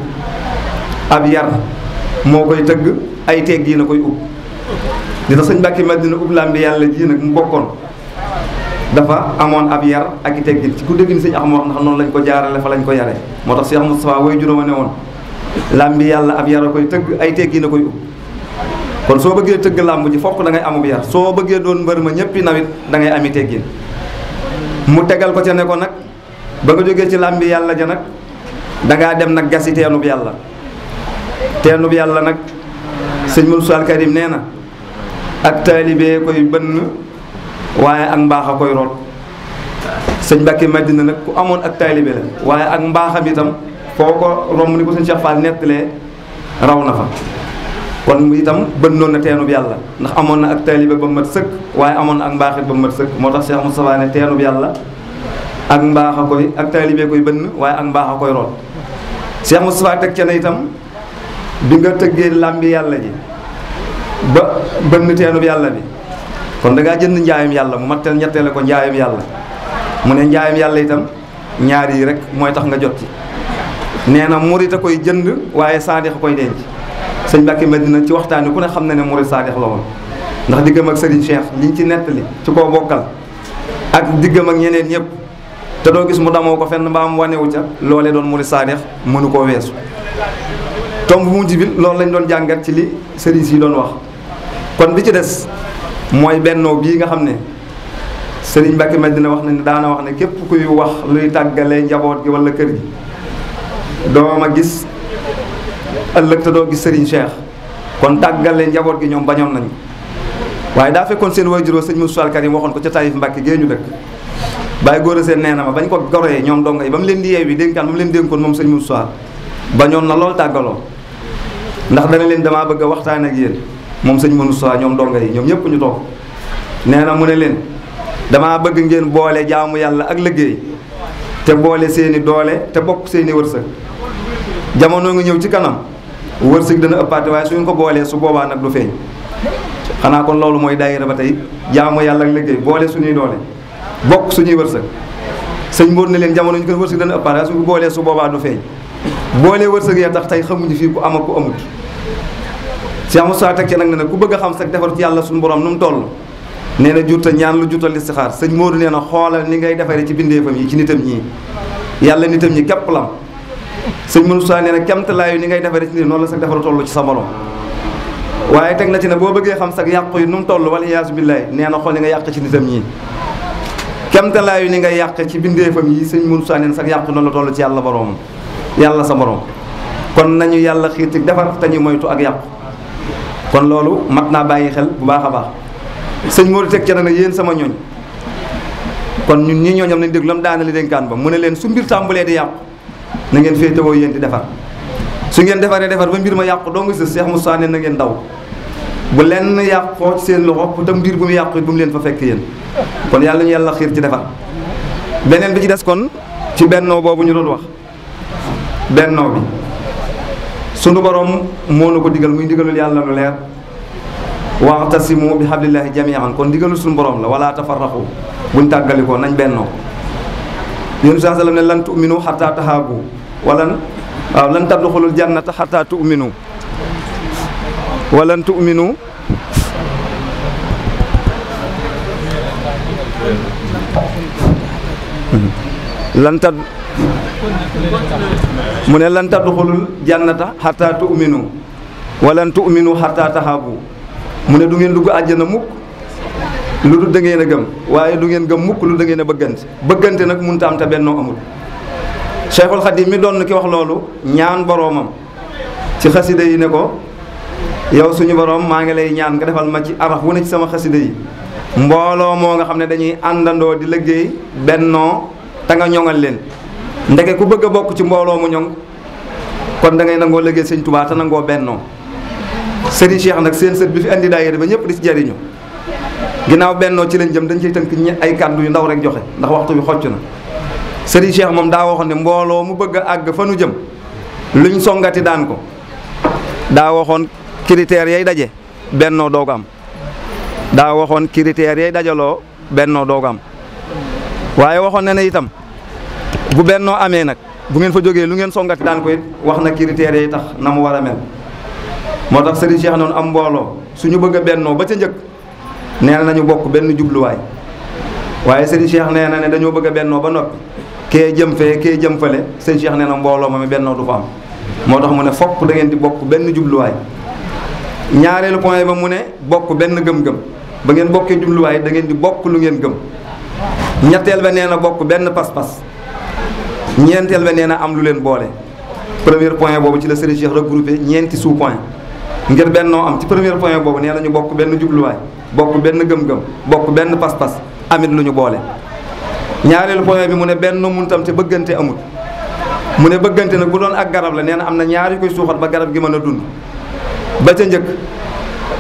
ab yar moo koy tëgg ay teeg yi na koy ub li tax sëñ Mbàkke Madina ub làmbi yàlla ji nag mu bokkoon dafa amoon ab yar ak i teggin ci ku dégg ni sëñ Axma wax ndax noonu lañ ko jaarale fa lañ ko yare moo tax Cheikh Moustapha way juróoma ne woon làmbi yàlla ab yar a koy tëgg ay teeg yi na koy ub kon soo bëggee tëgg làmb ji fokk da ngay amub yar soo bëggee doon mbër ma ñëppi nawit da ngay ami teggin mu tegal ko ca ne ko nag ba nga jógee ci làmbi yàlla ja nag dangaa dem nag gasi teenub yàlla nag sëñ Moussa Al Karim nee na ak taalibee koy bënn waaye ak mbaax a koy root sëñ Mbàkke Madina nag ku amoon ak taalibe la waaye ak mbaaxam itam foo ko romb ni ko sëñ Cheikh Fall nettalee raw na fa kon itam bënnoon na teenub yàlla ndax amoon na ak taalibe ba mat sëkk waaye amoon na ak mbaaxit ba mat sëkk moo tax Cheikh Moustapha ne teenub yàlla ak mbaax a koy ak taalibe koy bënn waaye ak mbaax a koy root Cheikh Moustapha teg ca ne itam bi nga tëggee làmbi yàlla ji ba bënn teenub yàlla bi kon da ngaa jënd njaayam yàlla mu mattel ñetteele ko njaayam yàlla mu ne njaayam yàlla itam ñaar yi rek mooy tax nga jot ci nee na murit a koy jënd waaye saadix a koy denc sëñ Mbàkke Madina ci waxtaan wi ku ne xam na ne murit saadix la woon ndax diggam ak Serigne Cheikh liñ ci nettali ci koo bokkal ak diggam ak ñeneen ñëpp te doo gis mu damoo ko fenn mbaam wanewu ca loolee doon murit saadix mënu koo weesu tomb bu mujj bi loolu lañ doon jàngat ci li Serigne si doon wax kon bi ci des mooy bennoo bii nga xam ne Serigne Mbàkke Madina wax na ne daana wax ne képp kuy wax luy tàggalee njaboot gi wala kër gi doo ma gis ëllëg te doo gis Serigne Cheikh kon tàggalee njaboot gi ñoom bañoon nañu waaye daa fekkoon seen waajur sëñ Moussa Al Karim waxoon ko ca Taïf Mbàkke gée ñu dëkk bàyyi góor a seen nee na ma bañ ko goree ñoom donga yi ba mu leen di yeew yi dénkaan ba mu leen dénkoon moom sëñ Moussa bañoon na lool tàggaloo ndax dana leen damaa bëgg a waxtaan ak yéen moom sëñ Moussa ñoom donga yi ñoom ñëpp ñu toog nee na mu ne leen damaa bëgg ngeen boole jaamu yàlla ak liggéey te boole seeni doole te bokk seeni wërsëg jamono nga ñëw ci kanam wërsëg dana ëppaate waaye su ngeen ko boolee su boobaa nag du feeñ xanaa kon loolu mooy daayira ba tey jaamu yàlla ak liggéey boole suñuy doole bokk suñuy wërsëg sëñ Mbour ne leen jamono ñu ko wërsëg dana ëppaate waaye su ko boolee su boobaa du feeñ boole wërsëg ya tax tey xamuñu fii ku am ak ku amut Cheikh Moussa teg ci nag ne nag ku bëgg a xam sax defar ci yàlla suñu borom nu mu toll nee na jurta ñaan lu jutal listixaar sëñ Modou nee na xoolal ni ngay defaree ci bindeefam yi ci nitam ñii yàlla nitam ñi képp lam sëñ Moussa nee na kemtalaayu ni ngay defaree ci nit noonu la sax defar toll ci sa borom waaye teg na ci ne boo bëggee xam sax yàqu yi nu mu toll wala iyaasu billaahi nee na xool ni nga yàq ci nitam ñii kemtalaayu ni ngay yàq ci bindeefam yi sëñ Moussa nee na sax yàqu noonu la toll ci yàlla borom yàlla sa borom kon nañu yàlla xiiti defar te ñu moytu ak yàqu kon loolu mat naa bàyyi xel bu baax a baax sëñ Modou teg ca nag yéen sama ñooñ kon ñun ñii ñooñam nañ déglu lam daana li dénkaan ba mu ne leen su mbir tàmbalee di yàqu na ngeen féetewoo yéen di defar su ngeen defaree defar ba mbir ma yàqu doo nga sës Cheikh Moussa ne na ngeen daw bu lenn yàqoo ci seen loxo te mbir bu mu yàqu it bu mu leen fa fekk yéen kon yàlla ñu yàlla xiir ci defar beneen bi ci des kon ci bennoo boobu ñu doon wax bennoo bi sunu borom moo na ko digal muy digalul yàlla lu leer wa'tasimu bi hablillahi jami'an kon digalul sunu borom la wala tafarraqu buñ tàggalikoo nañ bennoo yéen saa sallam ne lan tu'minu hatta tahaabu walan waaw lan tadxulul jannata hatta tu'minu walan tu'minu mu ne lan tadxulul jannata hatta tu'minu walan tu'minu hatta tahaabu mu ne du ngeen dugg àjjana mukk lu dul da ngeen a gëm waaye du ngeen gëm mukk lu da ngeen a bëggante nag mënut a am te bennoo amul Cheikhul Khadim mi doon ki wax loolu ñaan boroomam ci xasida yi ne ko yow suñu boroom maa ngi lay ñaan nga defal ma ci araf wu ne ci sama xasida yi mbooloo moo nga xam ne dañuy àndandoo di liggéey bennoo te nga ñoŋal leen. ndeke ku bëgg a bokk ci mbooloo mu ñoŋ kon da ngay nangoo liggéey sëñ Tuubaa te nangoo bennoo. Serigne Cheikh nag seen sët bi fi andi daayira ba ñëpp di ci jariñu ginnaaw bennoo ci lañ jëm dañ ciy tënk ay kàddu yu ndaw rek joxe ndax waxtu bi xocc na. Serigne Cheikh moom daa waxoon ne mbooloo mu bëgg a àgg fa nu jëm luñ songati daan ko daa waxoon critères yay daje bennoo doog am. daa waxoon critères yay dajaloo bennoo doog am waaye waxoon na ne itam bu bennoo amee nag bu ngeen fa jógee lu ngeen songati daan ko it wax na critères yi tax na mu war a mel. moo tax Serigne Cheikh noonu am mbooloo suñu bëgg a bennoo ba ca njëkk nee na nañu bokk benn jubluwaay waaye Serigne Cheikh nee na ne dañoo bëgg a bennoo ba noppi kee jëm fee kee jëm fële Serigne Cheikh nee na mbooloo ma mi bennoo du fa am. moo tax mu ne fokk da ngeen di bokk benn jubluwaay. ñaareelu point ba mu ne bokk benn gëm-gëm ba ngeen bokkee jubluwaay da ngeen di bokk lu ngeen gëm. ñetteel ba nee na bokk benn pas-pas. ñeenteel ba nee na am lu leen boole. premier point boobu ci la Serigne Cheikh regroupé ñeenti sous point ngir bennoo am ci premier point boobu nee na ñu bokk benn jubluwaay bokk benn gëm-gëm bokk benn pas-pas amit lu ñu boole. ñaareelu point bi mu ne benn muntam te bëggante amut mu ne bëggante nag bu doon ak garab la nee na am na ñaar yu koy suuxat ba garab gi mën a dund. ba ca njëkk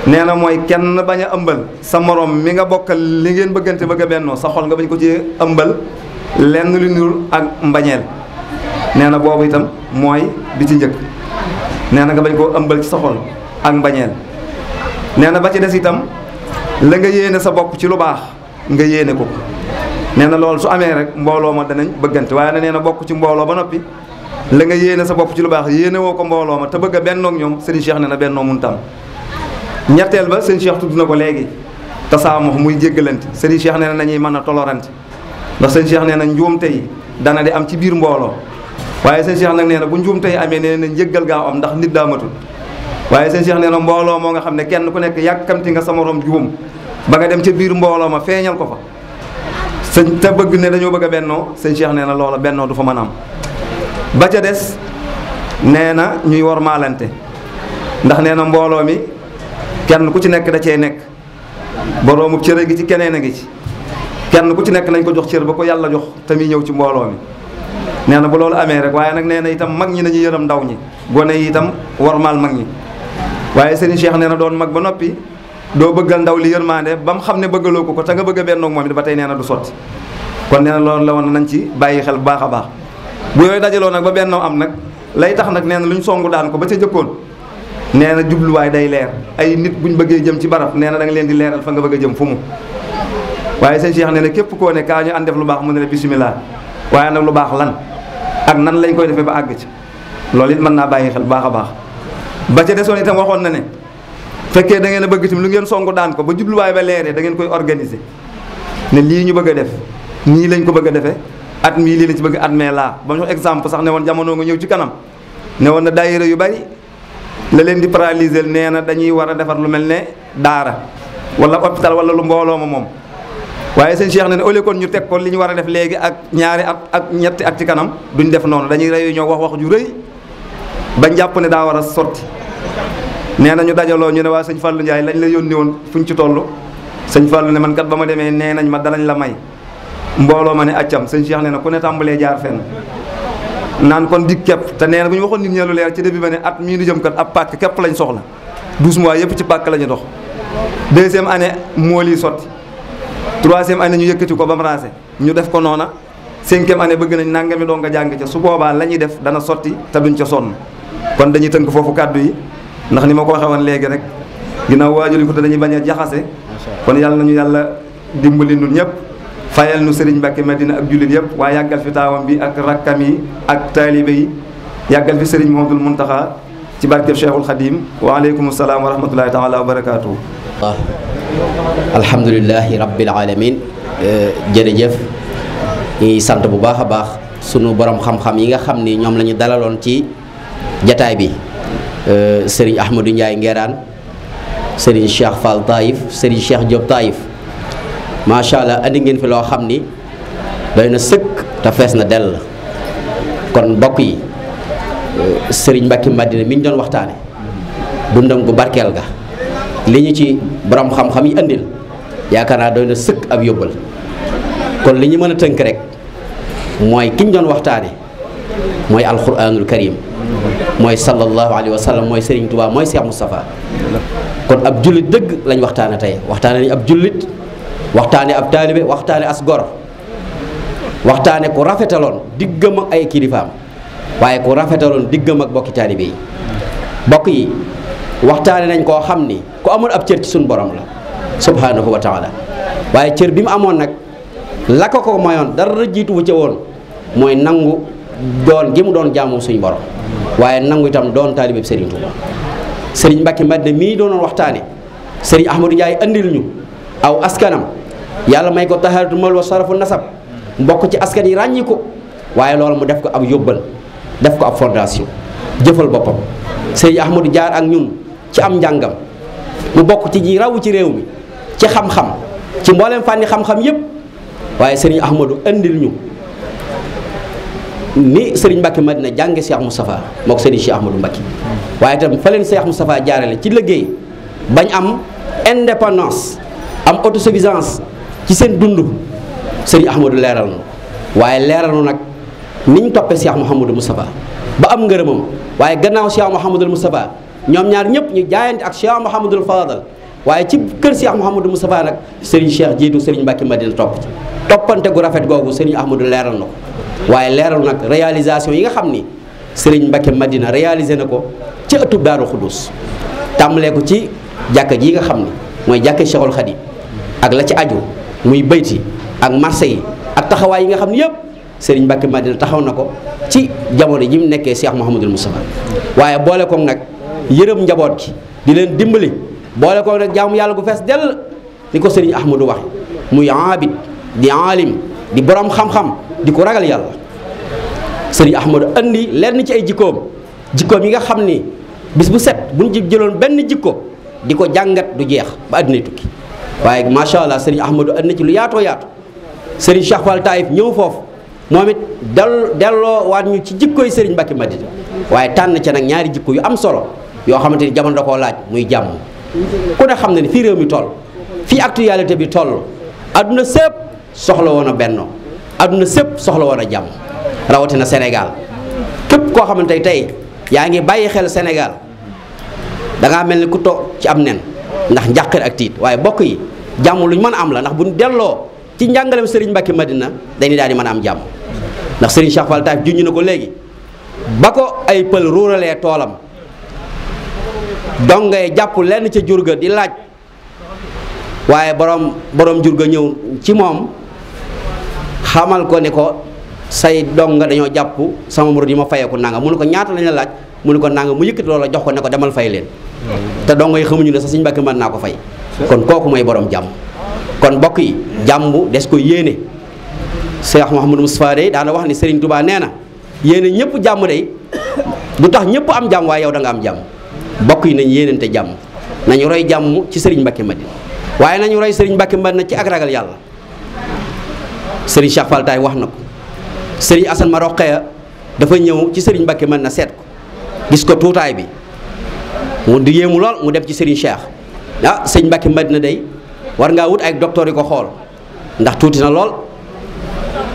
nee na mooy kenn bañ a ëmbal sa morom mi nga bokkal li ngeen bëggante bëgg a bennoo sa xol nga bañ ko ci ëmbal lenn lu nirul ak mbañeel nee na boobu itam mooy bi ci njëkk nee na nga bañ koo ëmbal ci sa xol ak mbañeel. nee na ba ci des itam la nga yéene sa bopp ci lu baax nga yéene ko nee na loolu su amee rek mbooloo ma danañ bëggante waaye nee na bokk ci mbooloo ba noppi la nga yéene sa bopp ci lu baax yéene woo ko mbooloo ma te bëgg a bennoo ak ñoom Serigne Cheikh nee na bennoo mun tam. ñetteel ba Serigne Cheikh tudd na ko léegi tasaamox muy jéggalante Serigne Cheikh nee na nañuy mën a tolorante ndax Serigne Cheikh nee na njuumte yi dana di am ci biir mbooloo waaye Serigne Cheikh nag nee na bu njuumte yi amee nee na njéggal gaaw am ndax nit daa matul waaye Serigne Cheikh nee na mbooloo moo nga xam ne kenn ku nekk yàkkamti nga sa morom juum ba nga dem ca biir mbooloo ma feeñal ko fa sëñ te bëgg ne dañoo bëgg a bennoo Serigne Cheikh nee na loola bennoo du fa mën a am. ba ca des nee na ñuy wormaalante ndax nee na mbooloo mi kenn ku ci nekk da cee nekk boroomu cër gi ci keneen a ngi ci kenn ku ci nekk nañ ko jox cër ba ko yàlla jox te muy ñëw ci mbooloo mi. nee na bu loolu amee rek waaye nag nee na itam mag ñi nañu yërëm ndaw ñi gone yi itam wormaal mag ñi waaye Serigne Cheikh nee na doon mag ba noppi doo bëggal ndaw li yërmaande ba mu xam ne bëggaloo ko te nga bëgg a bennoo moom it ba tey nee na du sotti kon nee na loolu la woon nañ ci bàyyi xel bu baax a baax. bu yooyu dajaloo nag ba bennoo am nag lay tax nag nee na lu ñu songu daan ko ba ca jëkkoon nee na jubluwaay day leer ay nit buñ bëggee jëm ci barab nee na da nga leen di leeral fa nga bëgg a jëm fu mu waaye sëñ Cheikh nee na képp koo ne kaa ñu ànd def lu baax mu ne la bisimilah waaye nag lu baax lan ak nan lañ koy defee ba àgg ci loolu it mën naa bàyyi xel bu baax a baax. ba ca desoon itam waxoon na ne fekkee da ngeen a bëgg itam lu ngeen songu daan ko ba jubluwaay ba leeree da ngeen koy organiser ne lii ñu bëgg a def nii lañ ko bëgg a defee at mii lii lañ ci bëgg at mee laa ba mu jox exemple sax ne woon jamono nga ñëw ci kanam ne woon na daayira yu bari la leen di paralyser nee na dañuy war a defar lu mel ne daara wala hôpital wala lu mbooloo ma moom waaye sëñ Cheikh ne ne au lieu kon ñu teg ko li ñu war a def léegi ak ñaari at ak ñetti at ci kanam duñ def noonu dañuy réunion wax ju rëy bañ jàpp ne daa war a sotti nee na ñu dajaloo ñu ne waa sëñ Fallou Ndiaye lañ la yónni woon fuñ ci toll sëñ Fallou ne man kat ba ma demee nee nañ ma danañ la may mbooloo ma ne accam sëñ Cheikh nee na ku ne tàmbalee jaar fenn naan kon dig képp te nee na bu ñu waxoon nit ñi lu leer ci début ba ne at mii di jëm kat ab pàkk képp lañ soxla 12 mois yëpp ci pàkk la ñu dox deuxième année moo lii sotti troisième année ñu yëkkati ko ba mu raase ñu def ko noona cinquième année bëgg nañ nangami doo nga jàng ca su boobaa la ñuy def dana sotti te duñ ca sonn kon dañuy tënk foofu kàddu yi ndax ni ma ko waxee woon léegi rek ginnaaw waajuruñ ko te dañuy bañ a jaxase kon yàlla nañu yàlla dimbali ñun ñëpp fayal nu Serigne Mbacke Madina ak jullit yëpp waaye yàggal fi taawam bi ak rakkam yi ak taalibe yi yàggal fi Serigne Mouhamadoul Mountakha ci barkeb Cheikhul Khadim wa aleykum salaam wa rahmatullahi taala wa barakatuhu. alhamdulilahi rabbil alamin jërëjëf ñuy sant bu baax a baax sunu borom xam-xam yi nga xam ni ñoom la ñu dalaloon ci jataay bi Serigne Ahmadou Ndiaye Nguerane Serigne Cheikh Fall Taïf Serigne Cheikh Diop Taïf macha allah andi ngeen fi loo xam ni doy na sëkk te fees na dell kon mbokk yi Serigne Mbacke Madina mi ñu doon waxtaane dundam gu barkeel ga li ñu ci borom xam-xam yi andil yaakaar naa doy na sëkk ab yóbbal kon li ñu mën a tënk rek mooy ki ñu doon waxtaane mooy alquranul karim mooy sallallahu alayhi wa sallam mooy Serigne Touba mooy Cheikh Moustapha kon ab jullit dëgg lañ waxtaane tey waxtaane nañ ab jullit waxtaane ab taalibe waxtaane as gor waxtaane ku rafetaloon diggam ak ay kilifaam waaye ku rafetaloon diggam ak bokki taalibe yi bokk yi waxtaane nañ koo xam ni ku amoon ab cër ci suñu borom la subhanahu wa taala waaye cër bi mu amoon nag la ko mayoon dara jiitu wu ca woon mooy nangu doon gi mu doon jaamu suñu borom waaye nangu itam doon taalibe Serigne Touba Serigne Mbacke Madina mii doonoon waxtaane Serigne Ahmadou Ndiaye andil ñu aw askanam yàlla may ko taharatu mal wa sarafu nasab mbokk ci askan yi ràññi ko waaye loolu mu def ko ab yóbbal def ko ab fondation jëfal boppam Serigne Ahmadou jaar ak ñun ci am njàngam mu bokk ci ñi rawu ci réew mi ci xam-xam ci mboolem fànni xam-xam yépp waaye Serigne Ahmadou andil ñu ni Serigne Mbacke Madina jànge Cheikh Moustapha moo ko Serigne Cheikh Ahmadou Mbacke waaye itam fa leen Cheikh Moustapha jaarale ci liggéey bañ am indépendance am autosuffisance ci seen dund Serigne Ahmadou leeral na waaye leeral na nag niñ toppee Cheikh Mouhamadou Moustapha ba am ngërëmam waaye gannaaw Cheikh Mouhamadou Moustapha ñoom ñaar ñëpp ñu jaayante ak Cheikh Mouhamadou Fadal waaye ci kër Cheikh Mouhamadou Moustapha nag Serigne Cheikh jiitu Serigne Mbacke Madina topp ci toppante gu rafet googu Serigne Ahmadou leeral na ko waaye leeral nag réalisation yi nga xam ni Serigne Mbacke Madina réalisé na ko ci ëttub Daaru Xuddus tàmbalee ko ci jàkka ji nga xam ni mooy jàkka Cheikhul Khadim ak la ci aju muy bayti ak marché yi ak taxawaay yi nga xam ni yëpp Serigne Mbacke Madina taxaw na ko ci jamono ji mu nekkee Cheikh Mouhamadul Moustapha waaye boole koog nag yërëm njaboot gi di leen dimbali boole koog nag jaamu yàlla gu fees dell ni ko Serigne Ahmadou waxe muy aabid di aalim di borom xam-xam di ko ragal yàlla Serigne Ahmadou andi lenn ci ay jikkoom yi nga xam ni bis bu set bu ñu jëloon benn jikko di ko jàngat du jeex ba àddina tukki waaye macha allah Serigne Ahmadou andi ci lu yaatoo yaatu Serigne Cheikh Fall Taïf ñëw foofu moom it delloo waat ñu ci jikko yi Serigne Mbacke Madina waaye tànn ca nag ñaari jikko yu am solo yoo xamante ni jamono da koo laaj muy jàmm ku ne xam na ni fii réew mi toll fii actualité bi toll adduna sépp soxla woon a bennoo adduna sépp soxla woon a jàmm rawatina Sénégal képp koo xamante tey yaa ngi bàyyi xel Sénégal dangaa mel ni ku toog ci am nen ndax njàqare ak tiit waaye bokk yi jàmm luñ mën a am la ndax buñ delloo ci njàngalem Serigne Mbacke Madina dañuy daal di mën a am jàmm ndax Serigne Cheikh Fall Taïf junj na ko léegi ba ko ay pël ruuralee toolam dongay jàpp lenn ca jur ga di laaj waaye borom jur ga ñëw ci moom xamal ko ne ko say donga dañoo jàpp sama murid yi ma fayeeku nanga mu ne ko ñaata lañ la laaj mu ne ko nanga mu yëkkati loola jox ko ne ko demal fay leen te donga yi xamuñu ne sax Serigne Mbacke mën naa ko fay kon kooku mooy borom jàmm kon mbokk yi jàmm des ko yéene Cheikh Mouhamadou Moustapha day daana wax ni Serigne Touba nee na yéene ñëpp jàmm day du tax ñëpp am jàmm waaye yow da nga am jàmm mbokk yi nañ yéenante jàmm nañu roy jàmm ci Serigne Mbacke Madina waaye nañu roy Serigne Mbacke Madina ci ak ragal yàlla Serigne Cheikh Fall Taïf wax na ko Serigne Assane ma Roqeya dafa ñëw ci Serigne Mbacke Madina seet ko gis ko tuutaay bi mu di yéemu lool mu dem ci Serigne Cheikh ah Serigne Mbacke Madina day war ngaa wut ay docteur yi ko xool ndax tuuti na lool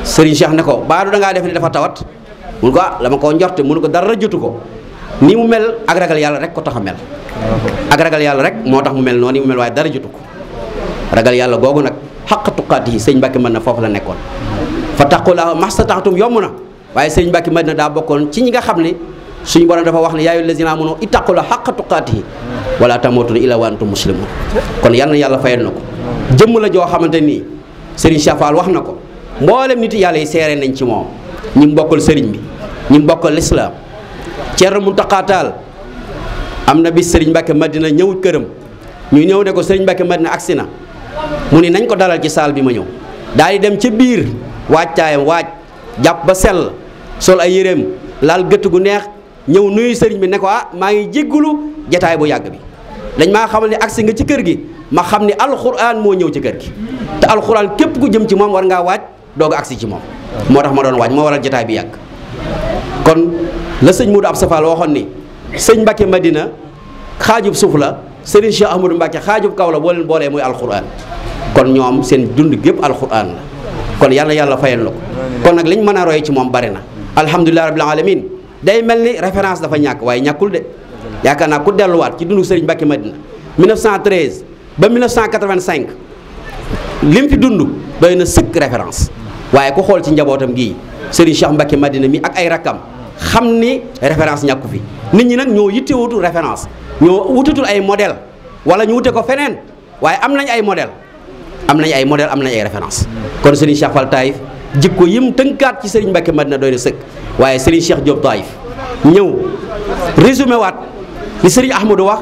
Serigne Cheikh ne ko baadu da ngaa def ni dafa tawat mun ko ah la ma koo njorte mënu ko dara jotu ko ni mu mel ak ragal yàlla rek ko tax a mel ak ragal yàlla rek moo tax mu mel noonu ni mu mel waaye dara jotu ko ragal yàlla googu nag xaq tuqaati yi Serigne Mbacke Madina foofu la nekkoon fa taqula mastataxtum yomb na waaye Serigne Mbacke Madina daa bokkoon ci ñi nga xam ne suñu borom dafa wax ne yaa ayyuhal lazina amanu ittaqula xaq tuqaatihi wala tamutunna illa wa antum muslimun kon yal na yàlla fayal na ko jëmm la joo xamante nii Serigne Cheikh Fall wax na ko mboolem nit yàlla yi seere nañ ci moom ñi mu bokkal Serigne bi ñi mu bokkal lislaam Thierno Mountakha Tall am na bis Serigne Mbacke Madina ñëw këram ñu ñëw ne ko Serigne Mbacke Madina agsi na mu ni nañ ko dalal ci saal bi ma ñëw daal di dem ca biir waajtaayam waaj jàpp ba sell sol ay yéreem laal gëtt gu neex ñëw nuyu Serigne bi ne ko ah maa ngi jéggulu jataay bu yàgg bi dañ maa xamal ne agsi nga ci kër gi ma xam ni alxuraan moo ñëw ci kër gi te alxuraan képp ku jëm ci moom war ngaa waaj doog a agsi ci moom moo tax ma doon waaj moo waral jataay bi yàgg kon la sëñ Modou Absa Fall waxoon ni sëñ Mbacke Madina xaajub suuf la Serigne Cheikh Ahmadou Mbacke xaajub kaw la boo leen boolee muy alxuraan kon ñoom seen dund gépp alxuraan la kon yal na yàlla fayal la ko kon nag liñ mën a roy ci moom bari na alhamdulilah rabbil alamin day mel ni référence dafa ñàkk waaye ñàkkul de yaakaar naa ku delluwaat ci dundu Serigne Mbacké Madina 1913 ba 1985 lim fi dund doy na sëkk référence waaye ku xool ci njabootam gii Serigne Cheikh Mbacké Madina mi ak ay rakkam xam ni référence ñàkku fi nit ñi nag ñoo yitte wutul référence ñoo wutatul ay modèle wala ñu wute ko feneen waaye am nañ ay modèle am nañ ay référence kon Serigne Cheikh Fall Taïf jikko yim tënkaat ci Serigne Mbacké Madina doy na sëkk waaye Serigne Cheikh Diop Taïf ñëw résumé waat li Serigne Ahmadou wax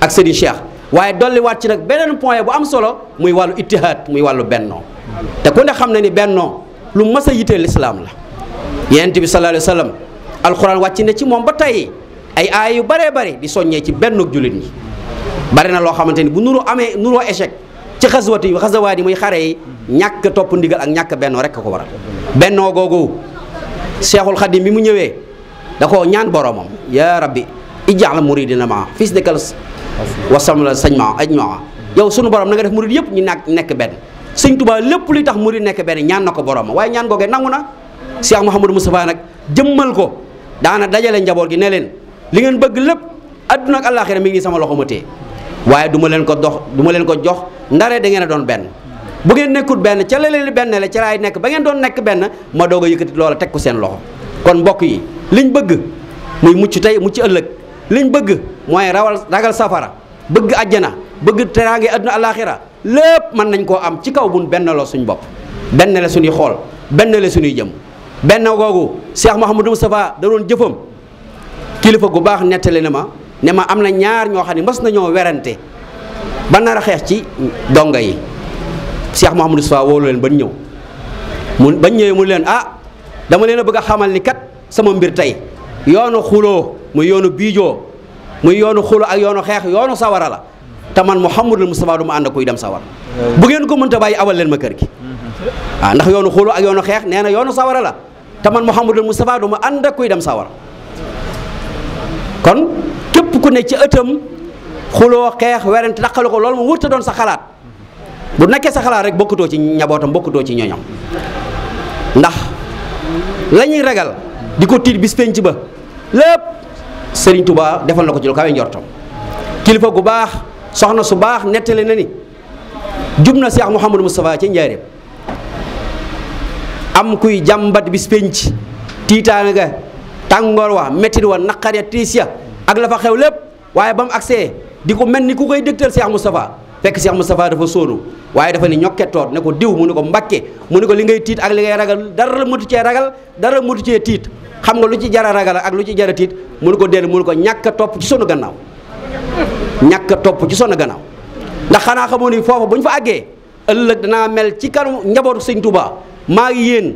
ak Serigne Cheikh waaye dolli waat ci nag beneen point bu am solo muy wàllu ittihaad muy wàllu bennoo te ku ne xam na ni bennoo lu mas a yitee lislaam la yonent bi sallallahu alayhi wa sallam alxuraan wàcc na ci moom ba tey ay aay yu baree bari di soññee ci bennoog jullit ñi bari na loo xamante ni bu nuroo échec ci xasawaat yi muy xare yi ñàkk topp ndigal ak ñàkk bennoo rek ko waral bennoo googu Cheikhul Khadim bi mu ñëwee da ko ñaan boromam yaa rabbi ij'al muridina ma fis dekal wasam la sañ ma ajmaa yow sunu borom na nga def murid yëpp ñu nekk benn Sëñ Tuubaa lépp luy tax murid nekk benn ñaan na ko boromam waaye ñaan googee nangu na Cheikh Mouhamadou Moustapha nag jëmmal ko daana dajale njaboot gi ne leen li ngeen bëgg lépp adduna ak àllaaxira mi ngi sama loxo ma téye waaye du ma leen ko jox ndare da ngeen a doon benn bu ngeen nekkul benn ca leen benn la ca laay nekk ba ngeen doon nekk benn ma doog a yëkkati loola teg ko seen loxo kon mbokk yi liñ bëgg muy mucc tey mucc ëllëg liñ bëgg mooy ragal safara bëgg àjjana bëgg teraange adduna àllaaxira lépp mën nañ koo am ci kaw buñ benn loo suñ bopp benn la suñuy xool benn la suñuy jëm benn googu Cheikh Mouhamadou Moustapha da doon jëfam kilifa gu baax nettali na ma ne ma am na ñaar ñoo xam ne mas nañoo werante ba nar a xeex ci donga yi Cheikh Mouhamadou Moustapha woolu leen bañ ñëw bañ ñëwee mu leen dama leen a bëgg a xamal ni kat sama mbir tey yoonu xuloo muy yoonu biijoo muy yoonu xuloo ak yoonu xeex yoonu sawara la te man Mouhamadou Moustapha du ma ànd kuy dem sawara bu ngeen ko mënta bàyyi awal leen ma kër gi ndax yoonu xuloo ak yoonu xeex nee na yoonu sawara la te man Mouhamadou Moustapha du ma ànd kuy dem sawara kon képp ku ne ci ëttam xuloo xeex werante daqalu ko loolu mu wërta doon sa xalaat bu nekkee sa xalaat rek bokkutoo ci njabootam bokkutoo ci ñooñam ndax la ñuy ragal di ko tiit bis penc ba lépp Serigne Touba defal na ko ci lu kawe njortam kilifa gu baax soxna su baax nettali na ni jub na Cheikh Mouhamadou Moustapha ci njaareem am kuy jàmbat bis penc tiitaane ga tàngoor wa mettit wa naqar ya tiis ya ak la fa xew lépp waaye ba mu agsee di ko mel ni ku koy dégtal Cheikh Moustapha fekk Cheikh Moustapha dafa sóonu waaye dafa ni ñokketoot ne ko diw mu ne ko Mbacké mu ne ko li ngay tiit ak li ngay ragal dara mutu cee ragal dara mutu cee tiit xam nga lu ci jara ragal ak lu ci jara tiit mu ne ko déedéet mu ne ko ñàkk a topp ci sonu gannaaw ñàkk a topp ci sonu gannaaw ndax xanaa xamoo ni foofu bu ñu fa àggee ëllëg danaa mel ci kanamu njabootu Sëñ Touba maa ngi yéen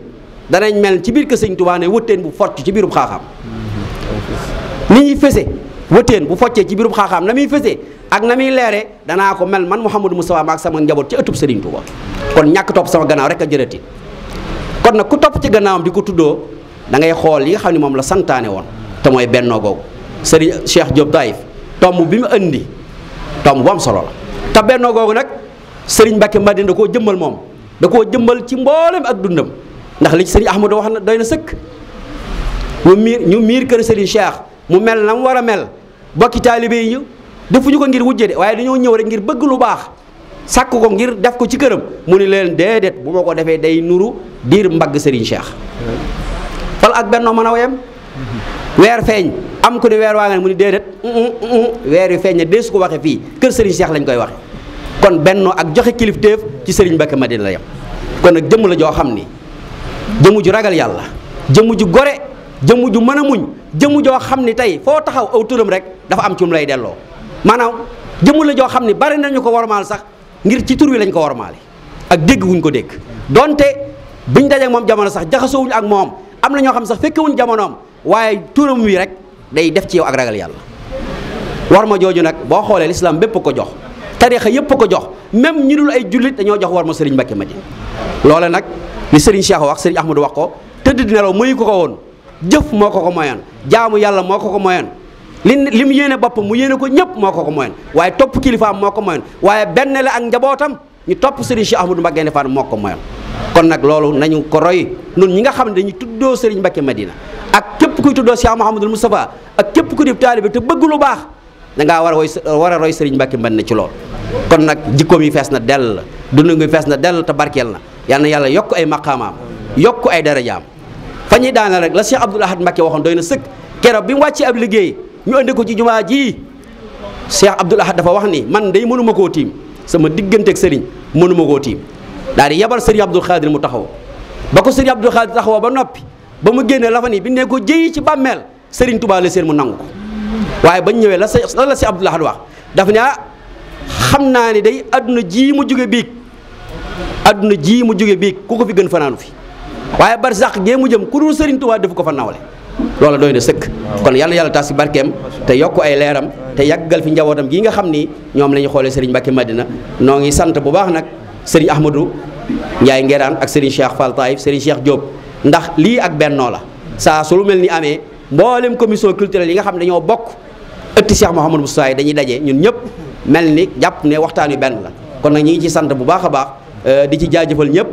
danañ mel ci biir kër Sëñ Touba ne wëtteen bu focc ci biirub xaaxaam ni ñuy fese wëtteen bu foccee ci biirub xaaxaam na muy fese ak na muy leere danaa ko mel man Mouhamadou Moustapha maak sama njaboot ci ëttub Serigne Touba kon ñàkk topp sama gannaaw rek a jërëti kon nag ku topp ci gannaawam di ko tuddoo da ngay xool yi nga xam ne moom la santaane woon te mooy bennoo googu Serigne Cheikh Diop Taïf tomb bi mu indi tomb bu am solo la te bennoo googu nag Serigne Mbacké Madina da koo jëmmal moom da koo jëmmal ci mboolem ak dundam ndax li ci Serigne Ahmadou wax na doy na sëkk ñu miir kër Serigne Cheikh mu mel na mu war a mel bokki taalibe yi defuñu ko ngir wujje de waaye dañoo ñëw rek ngir bëgg lu baax sàkk ko ngir def ko ci këram mu ni leen déedéet bu ma ko defee day nuru diir mbagg Serigne Cheikh fal ak bennoo mën a wayam weer feeñ am ku ni weer waa nga ne mu ni déedéet weer yu feeñ ne dee su ko waxee fii kër Serigne Cheikh lañ koy waxe kon bennoo ak joxe kilifteef ci Serigne Mbacké Madina la yam kon nag jëmm la joo xam ni jëmm ju ragal yàlla jëmm ju gore jëmm ju mën a muñ jëmm joo xam ni tey foo taxaw aw turam rek dafa am ci mu lay delloo maanaam jëmm la joo xam ni bari nañu ko wormaal sax ngir ci tur wi lañ ko wormaale ak dégg wuñ ko dégg donte biñ dajeek moom jamono sax jaxasoowuñ ak moom am na ñoo xam sax fekkewuñ jamonoom waaye turam wi rek day def ci yow ak ragal yàlla war ma jooju nag boo xoolee lislaam bépp ko jox tarixa yépp ko jox même ñi dul ay jullit dañoo jox war ma Serigne Mbacké Madina loole nag li Serigne Cheikh wax Serigne Ahmadou wax ko tëdd di nelaw mayu ko ko woon jëf moo ko ko moyoon jaamu yàlla moo ko ko moyoon li mu yéene boppam mu yéene ko ñëpp moo ko ko moyoon waaye topp kilifaam moo ko moyoon waaye benn la ak njabootam ñu topp Serigne Cheikh Ahmadou Mbacké Gaïndé Fatma moo ko mayoon kon nag loolu nañu ko roy nun ñi nga xam ne dañuy tuddoo Serigne Mbacké Madina ak képp kuy tuddoo Cheikh Mouhamadoul Moustapha ak képp ku di taalibe te bëgg lu baax da ngaa war a roy Serigne Mbacké Madina ci loolu kon nag jikkoom yi fees na dell la dund ngi fees na dell te barkeel na yal na yàlla yokk ay maqaamaam yokk ay darajaam fa ñuy daana rek la Cheikh Abdoul Ahad Mbacké waxoon doy na sëkk keroog bi mu wàccee ab liggéey ñu indi ko ci jumaa ji Cheikh Abdoul Ahad dafa wax ni man day mënuma koo tiim sama digganteeg sëriñ mënuma koo tiim daal di yebal sëriñ Abdoul Khadir mu taxaw ba ko sëriñ Abdoul Khadir taxawoo ba noppi ba mu génnee la fa ni bi ne ko jëyi ci bàmmeel sëriñ Touba la seen mu nangu ko waaye bañ ñëwee la Cheikh Abdoul Ahad wax daf ne xam naa ni day adduna ji mu jóge biig ku ko fi gën fanaanu fi waaye bari sax gee mu jëm ku dul sëriñ Touba defu ko fa nawle loolu doy na sëkk kon yàlla yàlla tas ci barkeem te yokk ay leeram te yàggal fi njabootam gii nga xam ni ñoom la ñu xoolee Serigne Mbacké Madina noo ngi sant bu baax nag Serigne Ahmadou Ndiaye Nguerane ak Serigne Cheikh Fall Taïf Serigne Cheikh Diop ndax lii ak bennoo la saa su lu mel ni amee mboolem commission culturelle yi nga xam ne dañoo bokk ëtti Cheikh Mouhamadou Moustapha dañuy daje ñun ñëpp mel ni jàpp ne waxtaan wi benn la kon nag ñu ngi ci sant bu baax a baax di ci jaajëfal ñëpp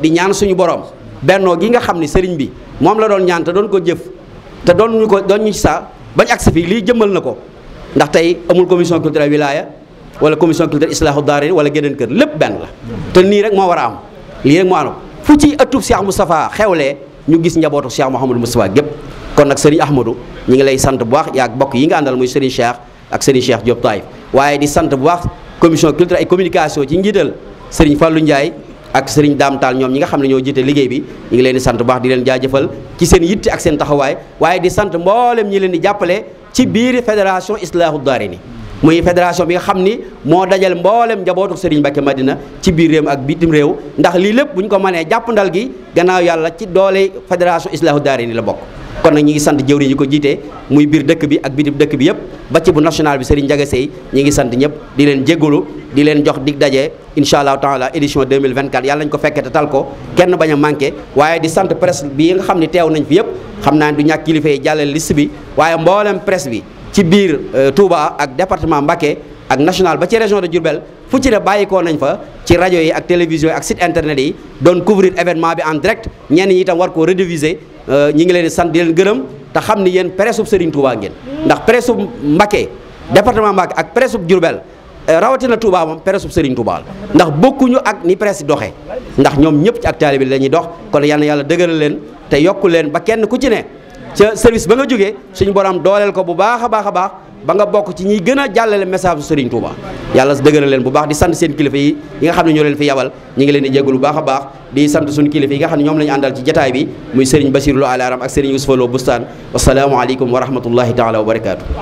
di ñaan suñu borom bennoo gi nga xam ni Serigne bi moom la doon ñaan te doon ko jëf te doon ñu ci saa bañ agsi fii lii jëmmal na ko ndax tey amul commission culturelle wilaya wala commission culturelle islaahu daari wala geneen kër lépp benn la te nii rek moo war a am lii rek moo am fu ci ëttub Cheikh Moustapha xewlee ñu gis njabootu Cheikh Mouhamadou Moustapha gépp kon nag Serigne Ahmadou ñu ngi lay sant bu baax yaa bokk yi nga àndal muy Serigne Cheikh ak Serigne Cheikh Diop Taïf waaye di sant bu baax commission culturelle et communication ci njiital Serigne Fallou Ndiaye ak Serigne Dame Tall ñoom ñi nga xam ne ñoo jiite liggéey bi ñu ngi leen di sant bu baax di leen jaajëfal ci seen yitte ak seen taxawaay waaye di sant mboolem ñi leen di jàppale ci biir fédération Islaahu Daarayni muy fédération bi nga xam ni moo dajal mboolem njabootu Serigne Mbacké Madina ci biir réew ak bitim réew ndax lii lépp bu ñu ko mënee jàpp ndal gi gannaaw yàlla ci doole fédération Islaahu Daarayni la bokk kon nag ñi ngi sant jëwriñ yi ko jiite muy biir dëkk bi ak bitim dëkk bi yëpp ba ci bu national bi Serigne Ndiaga Sey ñi ngi sant ñëpp di leen jéggalu di leen jox dig daje incha allahu taala édition 2024 yàlla nañ ko fekkee te tal ko kenn bañ a manqué waaye di sant presse bi nga xam ne teew nañ fi yëpp xam naa ne du ñàkk kilifa yi jàllale liste bi waaye mboolem presse bi ci biir Touba ak département Mbacké ak national ba ci région de Diourbel fu ci ne bàyyikoo nañ fa ci rajo yi ak télévision yi ak site internet yi doon couvrir événement bi en direct ñenn ñi itam war koo rediffuser ñi ngi leen di sant di leen gërëm te xam ni yéen presse ub Serigne Touba ngeen ndax presse ub Mbacké département Mbacké ak presse ub Diourbel rawatina Touba moom presse ub Serigne Touba la ndax bokkuñu ak ni presse doxee ndax ñoom ñëpp ci ak taalibe bi la ñuy dox kon yal na yàlla dëgëral leen te yokku leen ba kenn ku ci ne ca service ba nga jógee suñu borom dooleel ko bu baax a baax a baax ba nga bokk ci ñiy gën a jàllale message su Serigne Touba yàlla dëgëral leen bu baax di sant seen kilifa yi nga xam ne ñoo leen fi yabal ñi ngi leen di jégalu bu baax a baax di sant suñu kilifa yi nga xam ne ñoom la ñu àndal ci jataay bi muy Serigne Bassirou Lo Alaram ak Serigne Youssoufa Lo Bustaan wasalaamu aleykum wa rahmatullahi taala wa barakaatu